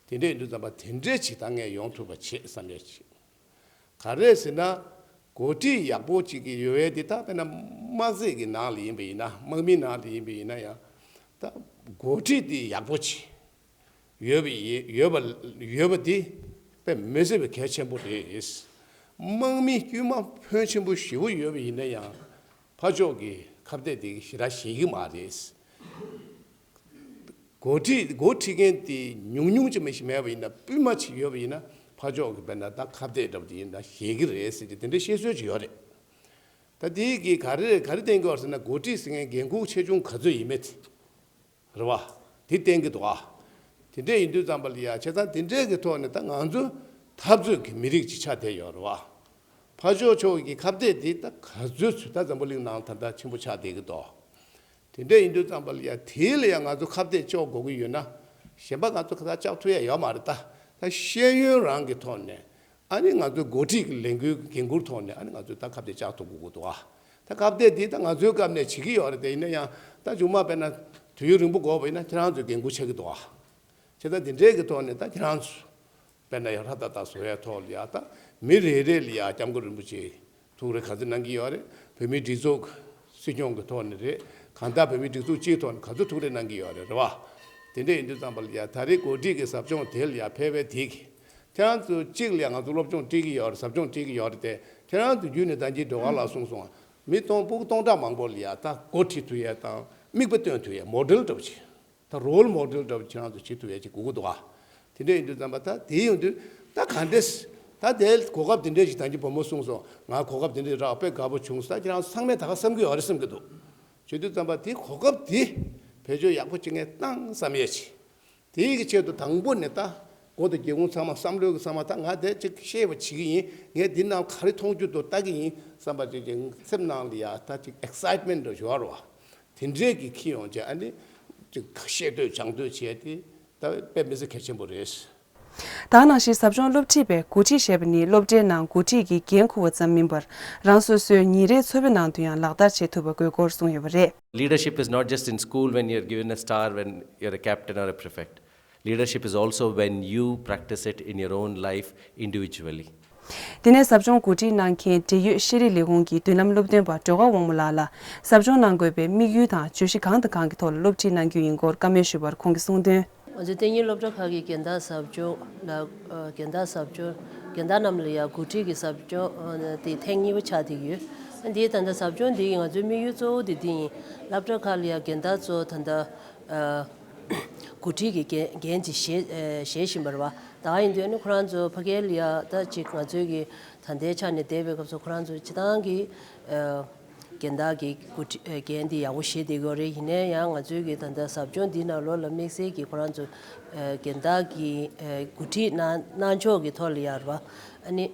དེ་འདྲ་ཡིན་དུས་ཙམ་པ་དེ་འདྲའི་ཅིག་ད་ངས་ཡོང་ཐུབ་པ་བྱེད་བསམ་ཡས་ཅིག་ག་རེ་ཟེར་ན། འགོ་ཁྲིད་ཡག་པོ་ཅིག་གི་ཡོད་པའི་དེ་ད་དཔེར་ན་དམག་སྲིད་ཀྱི་ནང་ལ་ཡིན་པ་ཡིན་ན་དམག་མིའི་ནང་ལ་ཡིན་པ་ཡིན་ན་ཡང་། ད་འགོ་ཁྲིད་དེ་ཡག་པོ་ཅིག་ཡོད་པ་ཡིན་ཡོད་པ་ཡོད་པ་དེ་དཔེ་མི་སྲིད་པའི་གལ་ཆེན་པོ་རེད། དམག་མི་དཀྱུས་མ་ཕོན་ཆེན་པོ་ཞེ་པོ་ཡོད་པ་ཡིན་ན་ཡང་ཕར་ཕྱོགས་ཀྱི་ཁ་གཏད་དེ་ཞེ་དྲག་ཞེད་ཀྱི་མ་རེད། འགོ་ཁྲིད་འགོ་ཁྲིད་མཁན་དེ་ཉུང་ཉུང་ཅིག་མ་ཞིག་མེད་པ་ཡིན་ན་སྤུས་མ་ཅིག་ཡོད་པ་ཡིན་ན་ཕར་ཕྱོགས་ཀྱི་དཔེར་ན་ད་ཁ་གཏད་འདྲ་པོ་དེ་ཡིན་ན་ཞེད་ཀྱི་རེད་ཟེར་གྱི་དེ་འདྲའི་བཤད་སྲོལ་ཅིག་ཡོད་རེད། ད་དེ་གི་ག་རེ་ག་རེ་བསྟན་གྱི་ཡོད་རེད་ཟེར་ན་འགོ་ཁྲིད་ཟེར་མཁན་འགན་ཁུར་ཆེ་ཆུང་ག་ཚོད་ཡིན་མེད་དེ་རེད་བ། དེ་བསྟན་གྱི་འདུག་ཨ། དེ་འདྲས་ཡིན་དུས་ཙམ་པ་ལ་ཡ་བྱས་ཙང་དེ་འདྲས་ཀྱི་ཐོག་ནས་ད་ང་ཚོ་འཐབ་རྩོད་ཀྱི་མི་རིགས་ཅིག་ཆགས་བསྡད་ཡོད་རེད་བ། ཕར་ཕྱོགས་ཕྱོགས་ཀྱི་ཁ་གཏད་དེ་ད་ག་ཚོད་ཚོད་ད་འཛམ་བུ་གླིང་ནང་ད་ལྟ་ཆེན་པོ་ཆགས་བསྡད་ཀྱི་འདུག་དེ་འདྲ་ཡིན་དུས་ཙམ་པ་ལ་ཡ་དེ་ལ་ཡ་ང་ཚོ་ཁ་གཏད་གཅོག་དགོས་ཀྱི་ཡོད་ན། གཞན་པ་ང་ཚོ་ཁ་གཏད་གཅོག་ཐུབ་ཡ་ཡོད་མ་རེད་ད། ད་ཤེས་ཡོན་རང་གི་ཐོག་ནས་ཨ་ནི་ང་ཚོའི་འགོ་ཁྲིད་ཀྱི་ལས་འགུལ་འགན་འཁུར་ཐོག་ནས་ཨ་ནི་ང་ཚོས་ད་ཁ་གཏད་གཅོག་ཐུབ་དགོས་ཀྱི་འདུག་ཨ། ད་ཁ་གཏད་འདི་ད་ང་ཚོའི་སྐབས་ནས་བྱེད་ཀྱི་ཡོད་རེད་དེ་ཡིན་ན་ཡང་ད་མཇུག་མ་དཔེར་ན་དུས་ཡུན་རིང་པོ་འགོར་བ་ཡིན་ན་ཁྱེད་རང་ཚོས་འགན་འཁུར་ཆགས་ཀྱི་འདུག་ཨ། བྱས་ཙང་འདི་འདྲའི་གི་ཐོག་ནས་ད་ཁྱེད་རང་ཚོ། དཔེར་ན་ཡང་ཧྲ་ཏག་ཏག་བཟོ་ཡའི་ཐོག་ལ་ཡ་ད་མི་རེ་རེ་ལ་ཡ་སྐྱབས་མགོན་རིན་པོ་ཆེ་ཐུགས་རེ་ག་ཚོད་གནང་གི་ཡོད་རེད། བོད་མིའི་སྒྲིག་འཛུགས་སྲིད་སྐྱོང་གི་ཐོག་ནས་རེད། གང་ལྟར་བོད་མིའི་སྒྲིག་འཛུགས་སྤྱིའི་ཐོག་ནས་ག་ཚོད་ཐུགས་རེ་གནང་གི་ཡོད་རེད། རེད་བ། དེ་འདྲ་ཡིན་དུས་ཙམ་པ་ལ་ཡ་ད་རེས་འགོ་ཁྲིད་ཀྱི་ཟབ་སྦྱོང་དེ་ལ་ཡ་ཕེབས་པའི་དེ་གི་ཁྱེད་རང་ཚོ་གཅིག་ལ་ཡ་ང་ཚོ་སློབ་སྦྱོང་སྤྲད་ཀྱི་ཡོད་རེད། ཟབ་སྦྱོང་སྤྲད་ཀྱི་ཡོད་རེད་དེ་ཁྱེད་རང་ཚོ་བརྒྱུད་ནས་ད་ཅི་སྒྲོལ་དཀར་ལགས་གསུངས་སོང་། མི་སྟོང་ཕྲུ་གུ་སྟོང་ཕྲག་མང་པོ་ལ་ཡ་ད་འགོ་ཁྲིད་ཐུབ་ཡ་དང་མིག་དཔེ་སྟོན་ཐུབ་ཡ་མོ་ཌེལ་འདྲ་པོ་ཅིག་ད་རོལ་མོ་ཌེལ་འདྲ་པོ་ཁྱེད་རང་ཚོ་བྱེད་ཐུབ་ཡ་ཅིག་དགོས་ཀྱི་འདུག་ཨ། དེ་འདྲ་ཡིན་དུས་ཙམ་པ་ད་དེ་ཡོང་དུས་ད་ག་འདྲས་ད་དེ་གོ་སྐབས་དེ་འདྲས་ཞིག་ད་གིན་བུ་མོ་གསུངས་སོང་། ང་གོ་སྐབས་དེ་འདྲས་རག་དཔེ་དགའ་པོ་བྱུང་ས། ད་ཁྱེད་རང་ཚོ་ཚང་མས་ད་ག་བསམ་གྱི་ཡོད་རེད་བསམ་གྱི་འདུག་བྱེད་དུས་ཙམ་པ་དེ་གོ་སྐབས་དེ་བེད་སྤྱོད་ཡག་པོ་བྱེད་མཁན་བཏང་བསམ་ཡས་ཆེ། དེའི་གི་ཆེད་དུ་དང་པོ་ནས་ད་མགོ་དང་སྒེའུ་ཁུང་ཚང་མ་བསམ་བློའི་གི་ཚང་མ་ད་ང་དེ་ཅིག་ཤེས་པ་བྱེད་ཀྱི་ཡིན། ངས་འདི་ནང་ག་རེ་མཐོང་རྒྱུ་འདུག་ལྟ་གི་ཡིན་བསམ་པ་ཅིག་ཅིག་སེམས་ནང་ལ་ཡ་ད་ཅིག་ཨེག་སའིཊ་མེན་ཊི་འདྲ་ཞིག་ཡོད་རེད་བ། དེ་འདྲས་ཀྱི་ཁྱི་ཡོང་བྱས་ཨ་ནི་ཅིག་བཤད་འདོད་སྦྱང་འདོད་བྱས་ཏེ་ད་དཔེ་མི་སྲིད་གལ་ཆེན་པོ་རེད། ད་ག་ནང་བཞིན་ཟབ་སྦྱོང་སློབ་ཁྲིད་པས་འགོ་ཁྲིད་ཞེས་པ་ནི་སློབ་གྲྭའི་ནང་འགོ་ཁྲིད་ཀྱི་འགན་འཁུར་བ་ཙམ་མིན་པར་རང་སོ་སོའི་ཉིན་རེའི་འཚོ་བའི་ནང་དུ་ཡང་ལག་བསྟར་བྱེད་ཐུབ་པ་དགོས་སྐོར་གསུངས་ཡོད་པ་རེད། Leadership is not just in school when you're given a star, when you're a captain or a prefect. Leadership is also when you practice it in your own life individually. དེ་ནས་ཟབ་སྦྱོང་གོ་སྒྲིག་གནང་མཁན་འབྲེལ་ཡོད་ཤེས་རིག་ལས་ཁུངས་ཀྱི་མདུན་ལམ་སློབ་སྟོན་པ་སྒྲོལ་དཀར་དབང་མོ་ལགས་ལ་ཟབ་སྦྱོང་གནང་དགོས་པའི་དམིགས་ཡུལ་དང་བརྗོད་གཞི་གང་དང་གང་གི་ཐོག་ལ་སློབ་ཁྲིད་གནང་རྒྱུ་ཡིན་སྐོར་བཀའ་མོལ་ཞུས་པར་ཁོང་གིས་གསུངས་དོན། ང་ཚོའི་གཏན་ཉིན་སློབ་གྲྭ་ཁག་གི་རྒན་བདག་ཟབ་སྦྱོང་ལ་ཨ་རྒན་བདག་ཟབ་སྦྱོང་རྒན་བདག་རྣམས་ལ་ཡང་འགོ་ཁྲིད་ཀྱི་ཟབ་སྦྱོང་ཨ་དེ་ཐེངས་གཉིས་པ་ཆགས་བསྡད་ཀྱི་ཡོད། ཨ་འདིའི་ད་ལྟ་ཟབ་སྦྱོང་འདི་ཡིས་ང་ཚོའི་དམིགས་ཡུལ་གཙོ་བོ་དེ་འདི་ཡིན། སློབ་གྲྭ་ཁག་ལ་ཡང་རྒན་བདག་ཚོ་ད་ལྟ་ཨ་འགོ་ཁྲིད་ཀྱི་འགན་འགན་ཅིག་བཞེས་ཨ་བཞེས་བཞིན་པ་རེད་བ། ད་ག་ཡིན་དུས་ཨ་ནི་ཁོ་རང་ཚོ་ཕ་གིར་ལ་ཡང་ད་ཅིག་ང་ཚོའི་གི་ད་ལྟའི་ཆ་ནས་བསྡད་པའི་སྐབས་སུ་ཁོ་རང་ཚོ་སྤྱི་བཏང་གི་ཨ་རྒན་བདག་གི་འགོ་ཁྲིད་ཨ་འགན་འདི་ཡག་པོ་བཞེས་བསྡད་ཀྱི་ཡོད་རེད། ཡིན་ནའི་ཡང་ང་ཚོའི་གི་ད་ལྟ་ཟབ་སྦྱོང་འདི་ནང་ལོགས་ལ་དམིགས་བསལ་གྱི་ཁོ་རང་ཚོ་ཨ་རྒན་བདག་གི་ཨ་འགོ་ཁྲིད་གནང་གནང་ཕྱོགས་ཀྱི་ཐོག་ལ་ཡང་རེད་བ། ཨ་ནི་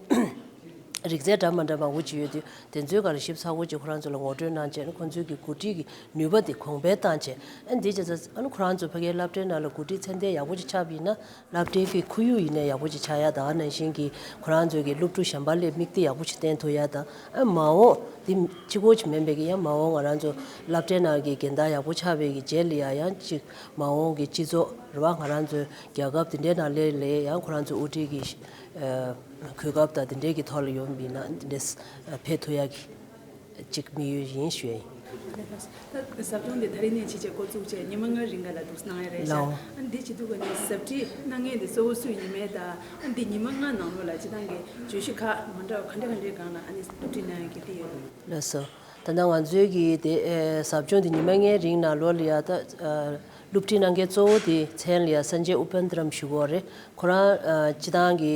རིག་རྩལ་འདྲ་མི་འདྲ་མང་པོ་ཅིག་ཡོད་དུས་དེ་ཚོའི་སྒང་ལ་ཞིབ་ཚགས་པོ་ཅིག་ཁོ་རང་ཚོ་ལ་ངོ་སྤྲོད་གནང་བྱས་ནས་ཁོ་ཚོའི་གི་འགོ་ཁྲིད་ཀྱི་ནུས་པ་དེ་གོང་འཕེལ་བཏང་བྱས། ཨ་ནི་འདི་བྱས་ཙང་ཨ་ནི་ཁོ་རང་ཚོ་ཕ་གིའི་སློབ་གྲྭའི་ནང་ལ་འགོ་ཁྲིད་ཚད་ལྡན་ཡག་པོ་ཅིག་ཆགས་པ་ཡིན་ན་སློབ་གྲྭའི་གི་ཁོར་ཡུག་ཡིན་ནའི་ཡག་པོ་ཅིག་ཆགས་ཡ། ད་ག་ནང་བཞིན་གྱི་ཁོ་རང་ཚོའི་གི་སློབ་ཕྲུག་གཞན་པ་ལ་དམིགས་གཏད་ཡག་པོ་ཅིག་བསྟན་ཐུབ་ཡ་དང་། ཨ་མ་འོངས་འདི་གཅིག་པོ་ཅིག་མིན་པའི་གི་ཡང་མ་འོངས་ང་རང་ཚོ་སློབ་གྲྭའི་ནང་གི་རྒན་བདག་ཡག་པོ་ཆགས་པའི་གི་རྗེས་ལ་ཡ་ཡང་ཅིག་མ་འོངས་ཀྱི་སྤྱི་ཚོགས་རེད་བ། ང་རང་ཚོའི་རྒྱལ་ཁབ་དེ་འདྲའི་ནང་ལ་ལས་ཡང་ཁོ་རང་ཚོའི་དབུ་ཁྲིད་ཀྱི་ཨ་གོ་སྐབས་དང་དེ་འདྲའི་གི་ཐོག་ལ་ཡོང་བ་ཡིན་ན་དེ་འདྲས་ཨ་ཕེབས་ཐུབ་ཡ་གི་ཅིག་དམིགས་ཡུལ་ཡིན་ཞུ་ཡ་ཡིན། ད་ཟབ་སྦྱོང་འདི་ད་རིང་ནས་བྱས་བྱས་འགོ་བཙུགས་བྱས་ཉི་མ་ལྔ་རིང་ག་ལ་འདུག་གནང་ཡ་རེད་ཤག་ལའོ། ཨ་འདི་བྱེད་དུས་ག་ནས་ཟབ་ཁྲིད་གནང་མཁན་འདི་གཙོ་བོ་སུ་ཡིན་མིན་དང་ཨ་འདི་ཉི་མ་ལྔ་ནང་ལོགས་ལ་སྤྱི་བཏང་གི་བརྗོད་གཞི་ཁག་མ་འདྲ་བ་ག་འདྲ་ག་འདྲའི་སྒང་ལ་ཨ་ནི་སློབ་ཁྲིད་གནང་ཡ་གི་དེ་ཡོད་རེད། ལགས་སོ། ད་ལྟ་ང་ཚོའི་གི་དེ་ཨེ་ཟབ་སྦྱོང་དེ་ཉི་མ་ལྔའི་རིང་ནང་ལོགས་ལ་ཡ་ད་ཨ་སློབ་ཁྲིད་གནང་མཁན་གཙོ་བོ་དེ་མཚན་ལ་ཡ་སན་ཇེ་ཨུ་པན་དི་རམ་ཞུ་གི་ཡོད་རེད། ཁོ་རང་ཨ་སྤྱི་བཏང་གི་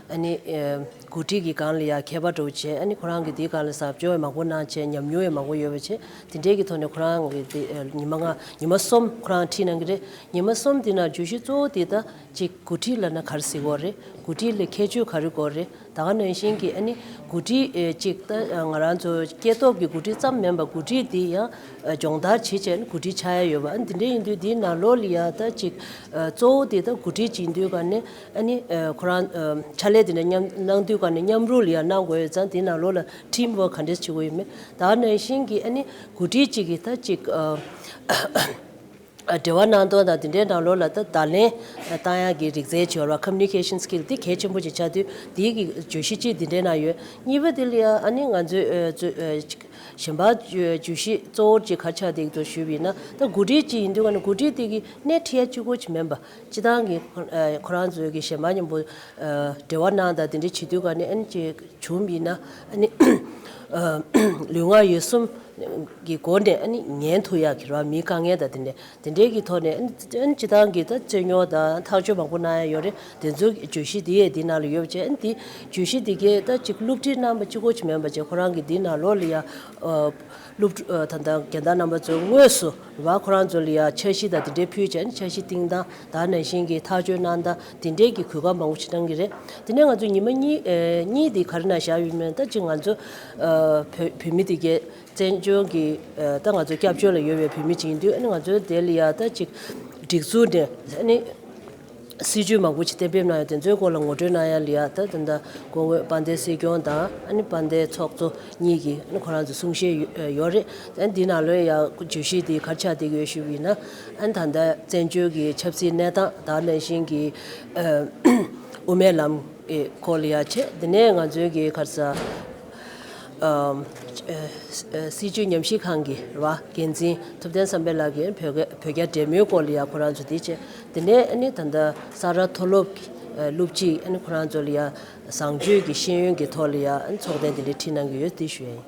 ཨ་ནི་ཨ་འགོ་ཁྲིད་ཀྱི་སྒང་ལ་ཡ་མཁས་པ་འདྲ་བོ་བྱས། ཨ་ནི་ཁོ་རང་གི་དེའི་སྒང་ལ་ཟབ་སྦྱོང་ཡང་མང་པོ་གནང་བྱས། ཉམས་མྱོང་ཡང་མང་པོ་ཡོད་པ་བྱས། དེ་འདྲའི་གི་ཐོག་ནས་ཁོ་རང་གི་དེ་ཨ་ཉི་མ་ལྔ་ཉི་མ་གསུམ་ཁོ་རང་ཁྲིད་གནང་གི་རེད། ཉི་མ་གསུམ་དེ་ནང་བརྗོད་གཞི་གཙོ་བོ་དེ་ད་ཅིག་འགོ་ཁྲིད་ལབ་ན་ག་རེ་ཟེར་དགོས་རེད། འགོ་ཁྲིད་ལ་ཁྱད་ཆོས་ག་རེ་དགོས་རེད། ད་ག་ནང་བཞིན་གྱི་ཨ་ནི་འགོ་ཁྲིད་ཨེ་ཅིག་ད་ང་རང་ཚོ་སྐྱེས་སྟོབས་ཀྱི་འགོ་ཁྲིད་ཙམ་མིན་པ་འགོ་ཁྲིད་དེ་ཡང་ཨ་སྦྱོང་བརྡར་བྱེད་བྱས་ནས་འགོ་ཁྲིད་ཆགས་ཡ་ཡོད་པ། ཨ་ནི་དེ་འདྲ་ཡིན་དུས་དེའི་ནང་ལོགས་ལ་ཡ་ད་ཅིག་ཨ་གཙོ་བོ་དེ་ད་འགོ་ཁྲིད་ཅིག་ཡིན་དུས་ག་ནས་ཨ་ནི་ཨ་ཁོ་རང་ཨ་ཕྱག་ལས་དེ་འདྲ་མཉམ་གནང་དུས་ག་ནས་མཉམ་རུབ་ལ་ཡ་གནང་དགོས་ཡོད་ཙང་། དེའི་ནང་ལོགས་ལ་ཊིམ་ཝོག་ག་འདྲས་བྱེད་དགོས་ཡོད་མེད། ད་ག་ནང་བཞིན་གྱི་ཨ་ནི་འགོ་ཁྲིད་ཅིག་གིས་ད་ཅིག་ཨ། འབྲེལ་བ་གནང་སྟངས་དང་དེ་འདྲའི་ནང་ལོགས་ལ་ད་བརྡ་ལན་བཏང་ཡག་གི་རིག་རྩལ་བྱེད་པ་communication skill དེ་གལ་ཆེན་པོ་ཅིག་ཆགས་དུས། དེའི་གི་བརྗོད་གཞི་གཅིག་དེ་འདྲའི་ནང་ཡོད། གཉིས་པ་དེ་ལ་ཡང་ཨ་ནི་ང་ཚོས་ཨ་གཞན་པ་བརྗོད་གཞི་གཙོ་བོ་ཅིག་ག་ཆགས་དེ་ཚོ་ཞུས་པ་ཡིན་ན། ད་འགོ་ཁྲིད་ཅིག་ཡིན་དུས་ག་ནས་འགོ་ཁྲིད་དེ་གི་སྣེ་ཁྲིད་ཡ་གཅིག་པོ་ཅིག་མིན་པ། སྤྱི་བཏང་གི་ཁོ་རང་ཚོའི་གི་གཞན་པ་མཉམ་པོ་འབྲེལ་བ་གནང་དང་དེ་འདྲ་བྱེད་དུས་ག་ནས་ཨ་ནི་ཅིག་བྱུང་བ་ཡིན་ན་ཨ་ནི་ལུས་ངག་ཡིད་གསུམ་གྱི་སྒོ་ནས་ཨ་ནི་ཉན་ཐུབ་ཡག་གི་རེད་བ། མིའི་དཀའ་ངལ་དང་དེ་འདྲ་དེ་འདྲའི་གི་ཐོག་ནས་ཨ་ནི་སྤྱི་བཏང་གི་ད་རྩོད་རྙོག་དང་ཐག་གཅོད་མང་པོ་གནང་ཡ་ཡོད་རེད། དེ་ཚོའི་བརྗོད་གཞི་དེ་ཡས་དེ་ནང་ལ་ཡོད་པ་བྱས། ཨ་ནི་དེ་བརྗོད་གཞི་དེ་གས་ད་ཅིག་སློབ་ཁྲིད་གནང་བ་གཅིག་པོ་ཅིག་མིན་པ་བྱས། ཁོ་རང་གི་དེ་ནང་ལོགས་ལ་ཡ་སློབ་ཕྲུག་ད་ལྟ་རྒན་བདག་རྣམ་པ་ཚོའི་དངོས་སུ་རེད་བ། ཁོ་རང་ཚོ་ལ་ཡ་འཆར་གཞི་དང་དེ་འདྲའི་ཕུལ་བྱས། ཨ་ནི་འཆར་གཞི་བཏིང་སྟངས་དང་ནང་བཞིན་གྱི་ཐག་གཅོད་གནང་སྟངས་དེ་འདྲའི་གི་གོ་སྐབས་མང་པོ་ཞིག་གནང་གི་རེད། དེ་ནས་ང་ཚོ་ཉི་མ་གཉིས་ཨེ་གཉིས་དེ་ག་རེ་ནང་བཞག་ཡོད་མེད། ད་ཅིག་ང་ཚོ་ཨ་བོད་བོད་མི་དེ་གས་བཙན་བྱོལ་གྱི་ཨ་ད་ང་ཚོ་སྐྱབས་བཅོལ་ལ་ཡོད་པའི་བོད་མི་ཅིག་ཡིན་དུས། ཨ་ནི་ང་ཚོའི་དེ་ལ་ཡ་ད་ཅིག་སྒྲིག་འཛུགས་ནས་ཨ་ནི་སྲིད་ཇུས་མང་པོ་ཅིག་གཏན་འབེབས་གནང་ཡོད། དེ་ཚོའི་སྐོར་ལ་ངོ་སྤྲོད་གནང་ཡ་ལ་ཡ་ད་ད་ལྟ་གོང་འོག་དཔལ་ལྡན་སྲིད་སྐྱོང་དང་ཨ་ནི་དཔལ་ལྡན་ཚོགས་གཙོ་གཉིས་ཀྱིས་ཨ་ནི་ཁོ་རང་ཚོ་གསུང་བཤད་ཡོད་ཡོད་རེད། ཨ་ནི་འདི་ནང་ལོགས་ཡ་བརྗོད་གཞི་འདི་ག་རེ་ཆགས་བསྡད་ཀྱི་ཡོད་ཞུས་པ་ཡིན་ན། ཨ་ནི་ད་ལྟ་བཙན་བྱོལ་གྱི་ཆབ་སྲིད་གནས་སྟངས་དང་ནང་བཞིན་གྱི་ཨ་དབུ་མའི་ལམ་གྱི་སྐོར་ལ་ཡ་བྱས། དེ་ནས་ང་ཚོའི་གི་ག་རེ་ཟ། ཨམ། ཨ་སྲིད་བྱུས་ཉམས་ཞིབ་ཁང་གི་རེད་བ། འགན་འཛིན་ཐུབ་བསྟན་བསམ་འཕེལ་ལགས་ཀྱིས་བོད་སྐད་བོད་རྒྱ་འབྲེལ་མོལ་སྐོར་ལ་ཡ་ཁོ་རང་ཚོ་དེ་བྱས། དེ་ནས་ཨ་ནི་ད་ལྟ་ས་རཱ་མཐོ་སློབ་ཀྱི་ཨ་སློབ་སྤྱི་ཨ་ནི་ཁོ་རང་ཚོ་ལ་ཡ་བཟང་སྤྱོད་ཀྱི་ཤེས་ཡོན་གྱི་ཐོག་ལ་ཡ་ཨ་ནི་ཚོགས་ཐེངས་དེ་འདྲ་ཁྲིད་གནང་གི་ཡོད་དེ་ཞུ་ཡ་ཡིན།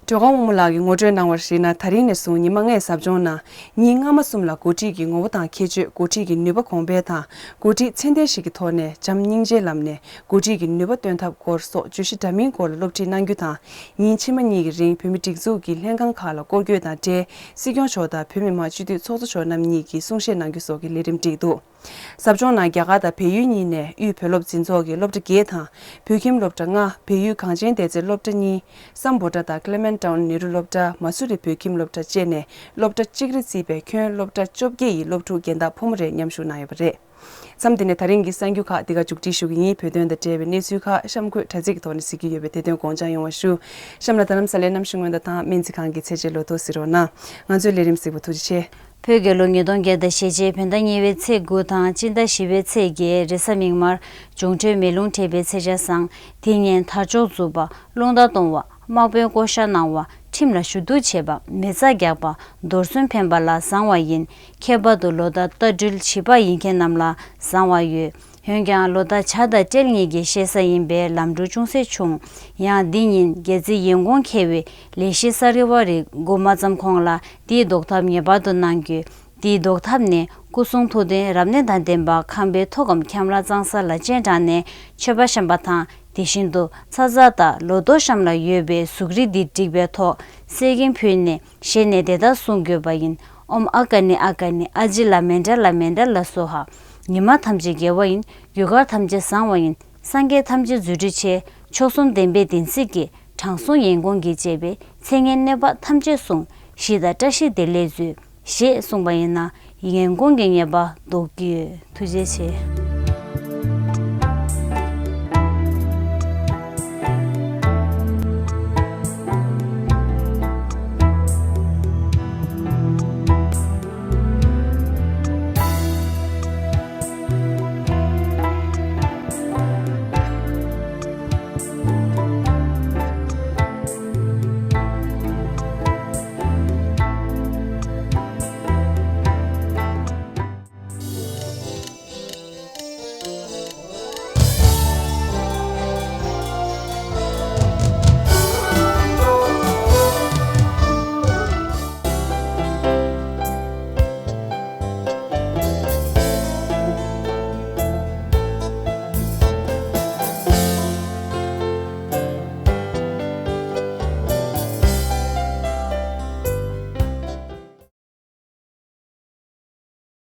སྒྲོལ་དཀར་དབང་མོ་ལགས་ཀྱིས་ངོ་སྤྲོད་གནང་བར་གཞིགས་ན། ད་རིང་ནས་བཟུང་ཉི་མ་ལྔའི་ཟབ་སྦྱོང་ནང་ཉིན་སྔ་མ་གསུམ་ལ་འགོ་ཁྲིད་ཀྱི་ངོ་བོ་དང་ཁྱད་ཆོས། འགོ་ཁྲིད་ཀྱི་ནུས་པ་གོང་འཕེལ་དང་། འགོ་ཁྲིད་ཚད་ལྡན་ཞིག་གི་ཐོག་ནས་བྱམས་སྙིང་རྗེའི་ལམ་ནས་འགོ་ཁྲིད་ཀྱི་ནུས་པ་བཏོན་ཐབས་སྐོར་སོགས་བརྗོད་གཞི་འདྲ་མིན་སྐོར་ལ་སློབ་ཁྲིད་གནང་རྒྱུ་དང་། ཉིན་ཕྱི་མ་གཉིས་ཀྱི་རིང་བོད་མིའི་སྒྲིག་འཛུགས་ཀྱི་ལྷན་ཁང་ཁག་ལ་སྐོར་སྐྱོད་དང་འབྲེལ། སྲིད་སྐྱོང་མཆོག་དང་བོད་མི་མང་སྤྱི་འཐུས་ཚོགས་གཙོ་མཆོག་རྣམ་གཉིས་ཀྱིས་གསུང་བཤད་གནང་རྒྱུ་སོགས་ཀྱི་ལས་རིམ་བསྒྲིགས་འདུག། ཟབ་སྦྱོང་ནང་རྒྱ་གར་དང་བལ་ཡུལ་གཉིས་ནས་དབུས་བོད་སློབ་འཛིན་ཚོགས་ཀྱི་སློབ་གྲྭ་བརྒྱད་དང་། བོད་ཁྱིམ་སློབ་གྲྭ་ལྔ། བལ་ཡུལ་གངས་ཅན་བདེ་རྩའི་སློབ་གྲྭ་གཉིས། སམ་བྷོ་ཊ་དང་ཀླེ་མན་ཊའུན་ནེ་རུ་སློབ་གྲྭ། མ་སུ་རི་བོད་ཁྱིམ་སློབ་གྲྭ་བཅས་ནས་སློབ་གྲྭ་གཅིག་རེ་བརྩིས་པའི་ཁྱོན་སློབ་གྲྭ་བཅོ་བརྒྱད་ཡི་སློབ་ཕྲུག་རྒན་བདག་ཕོ་མོ་རེ་མཉམ་ཞུགས་གནང་ཡོད་པ་རེད། མཚམས་འདི་ནས་ད་རིང་གི་གསར་འགྱུར་ཁག་འདི་ག་མཇུག་སྒྲིལ་ཞུ་གི་ཡིན། བོད་དོན་དང་འབྲེལ་བའི་གནས་ཚུལ་ཁག་གཤམ་འཁོད་དྲ་ཚིགས་ཀྱི་ཐོག་ནས་གཟིགས་ཀྱི་ཡོད་པས་དེ་དོན་དགོངས་འཇགས་ཡོང་བ་ཞུ། གཤམ་ལ་རྡ་རམ་ས་ལའི་གནམ་གཤིས་སྔོན་བརྡ་དང་སྨན་རྩིས་ཁང་གི་ཚད་འཇལ་ལོ་ཐོ་གཟིགས་རོགས་གནང་། ང་ཚོའི་ལས་རིམ་གཟིགས་པར་ཐུགས་རྗེ་ཆེ། བོད་རྒྱལ་ལོ་ཉིས་སྟོང་བརྒྱ་དང་ཞེ་གཅིག་བོད་ཟླ་གཉིས་པའི་ཚེས་དགུ་དང་སྤྱི་ཟླ་བཞི་པའི་ཚེས་བརྒྱད་རེས་གཟའ་མིག་དམར། འབྱུང་འཕྲོད་མེ་རླུང་འཕྲད་པའི་ཚེས་ཆ་བཟང་། དེ་ཉིན་དར་ལྕོག་འཛུགས་པ། རླུང་རྟ་གཏོང་བ། དམག་དཔོན་བསྐོ་བཞག་གནང་བ། ཁྲིམས་ལ་ཞུ་གཏུག་བྱེད་པ། མི་ཚེ་རྒྱག་པ། རྡོར་སེམས་འཕེན་པ་ལ་བཟང་བ་ཡིན། ཁྱད་པར་དུ་ལོ་ཟླ་རྟ་སྦྲུལ་བྱི་ཕག་ཡིན་མཁན་རྣམས་ལ་བཟང་བ་ཡོད། འོན་ཀྱང་ལོ་ཟླ་བྱ་དང་སྤྲེལ་གཉིས་ཀྱི་གཤེད་ས་ཡིན་པས་ལམ་འགྲོ་ཅུང་ཟད་ཆུང་། ཡང་འདི་ཉིན་རྒྱལ་རྩེ་ཡན་གོང་ཁེལ་བའི་ལས་གཞི་གསར་བ་རེ་འགོ་མ་བརྩམས་གོང་ལ་འདིའི་ཟློག་ཐབས་ངེས་པར་དུ་གནང་རྒྱུ། འདིའི་ཟློག་ཐབས་ནི་སྐུ་གསུང་ཐུགས་རྟེན་རབ་གནས་དང་ལྡན་པ་ཁམས་པའི་མཐོ་སྒང་འཁྱམས་ར་གཙང་ས་ལ་སྤྱན་དྲངས་ནས་མཆོད་པ་བཤམས་པ་དང་། དེ་བཞིན་དུ་ཚ་ཛ་དང་ལོ་ཐོ་གཤམ་ལ་ཡོད་པའི་གཟུགས་རིས་འདི་བསྒྲིགས་པའི་ཐོག་གསེར་སྐྱེམས་ཕུལ་ནས་ཞལ་ནས་དེ་ལྟར་གསུང་དགོས་པ་ཡིན། ཨོཾ་ཨ་ཀ་ནི་ཨ་ཀ་ནི་ཨ་ཇི་ལ་མེ་ཏྲ་ལ་མེ་ཏྲ་ལ་སྭཱ་ཧཱ། ཉི་མ་ཐམས་ཅད་དགེ་བ་ཡིན། རྒྱུ་སྐར་ཐམས་ཅད་བཟང་བ་ཡིན། སངས་རྒྱས་ཐམས་ཅད་རྫུ་འཕྲུལ་ཆེ། མཆོག་གསུམ་བདེན་པའི་བདེན་ཚིག་གིས། དྲང་སྲོང་ཡན་གོང་གིས་བཅས་པའི། ཚེ་སྔའི་གནོད་པ་ཐམས་ཅད་བསྲུང་། ཞི་དང་བཀྲ་ཤིས་བདེ་ལེགས་མཛོད། ཞེས་གསུངས་པ་ཡིན་ན་ཡན་གོང་གི་ངེས་པ་ཟློག་གི་ཡོད། ཐུགས་རྗེ་ཆེ།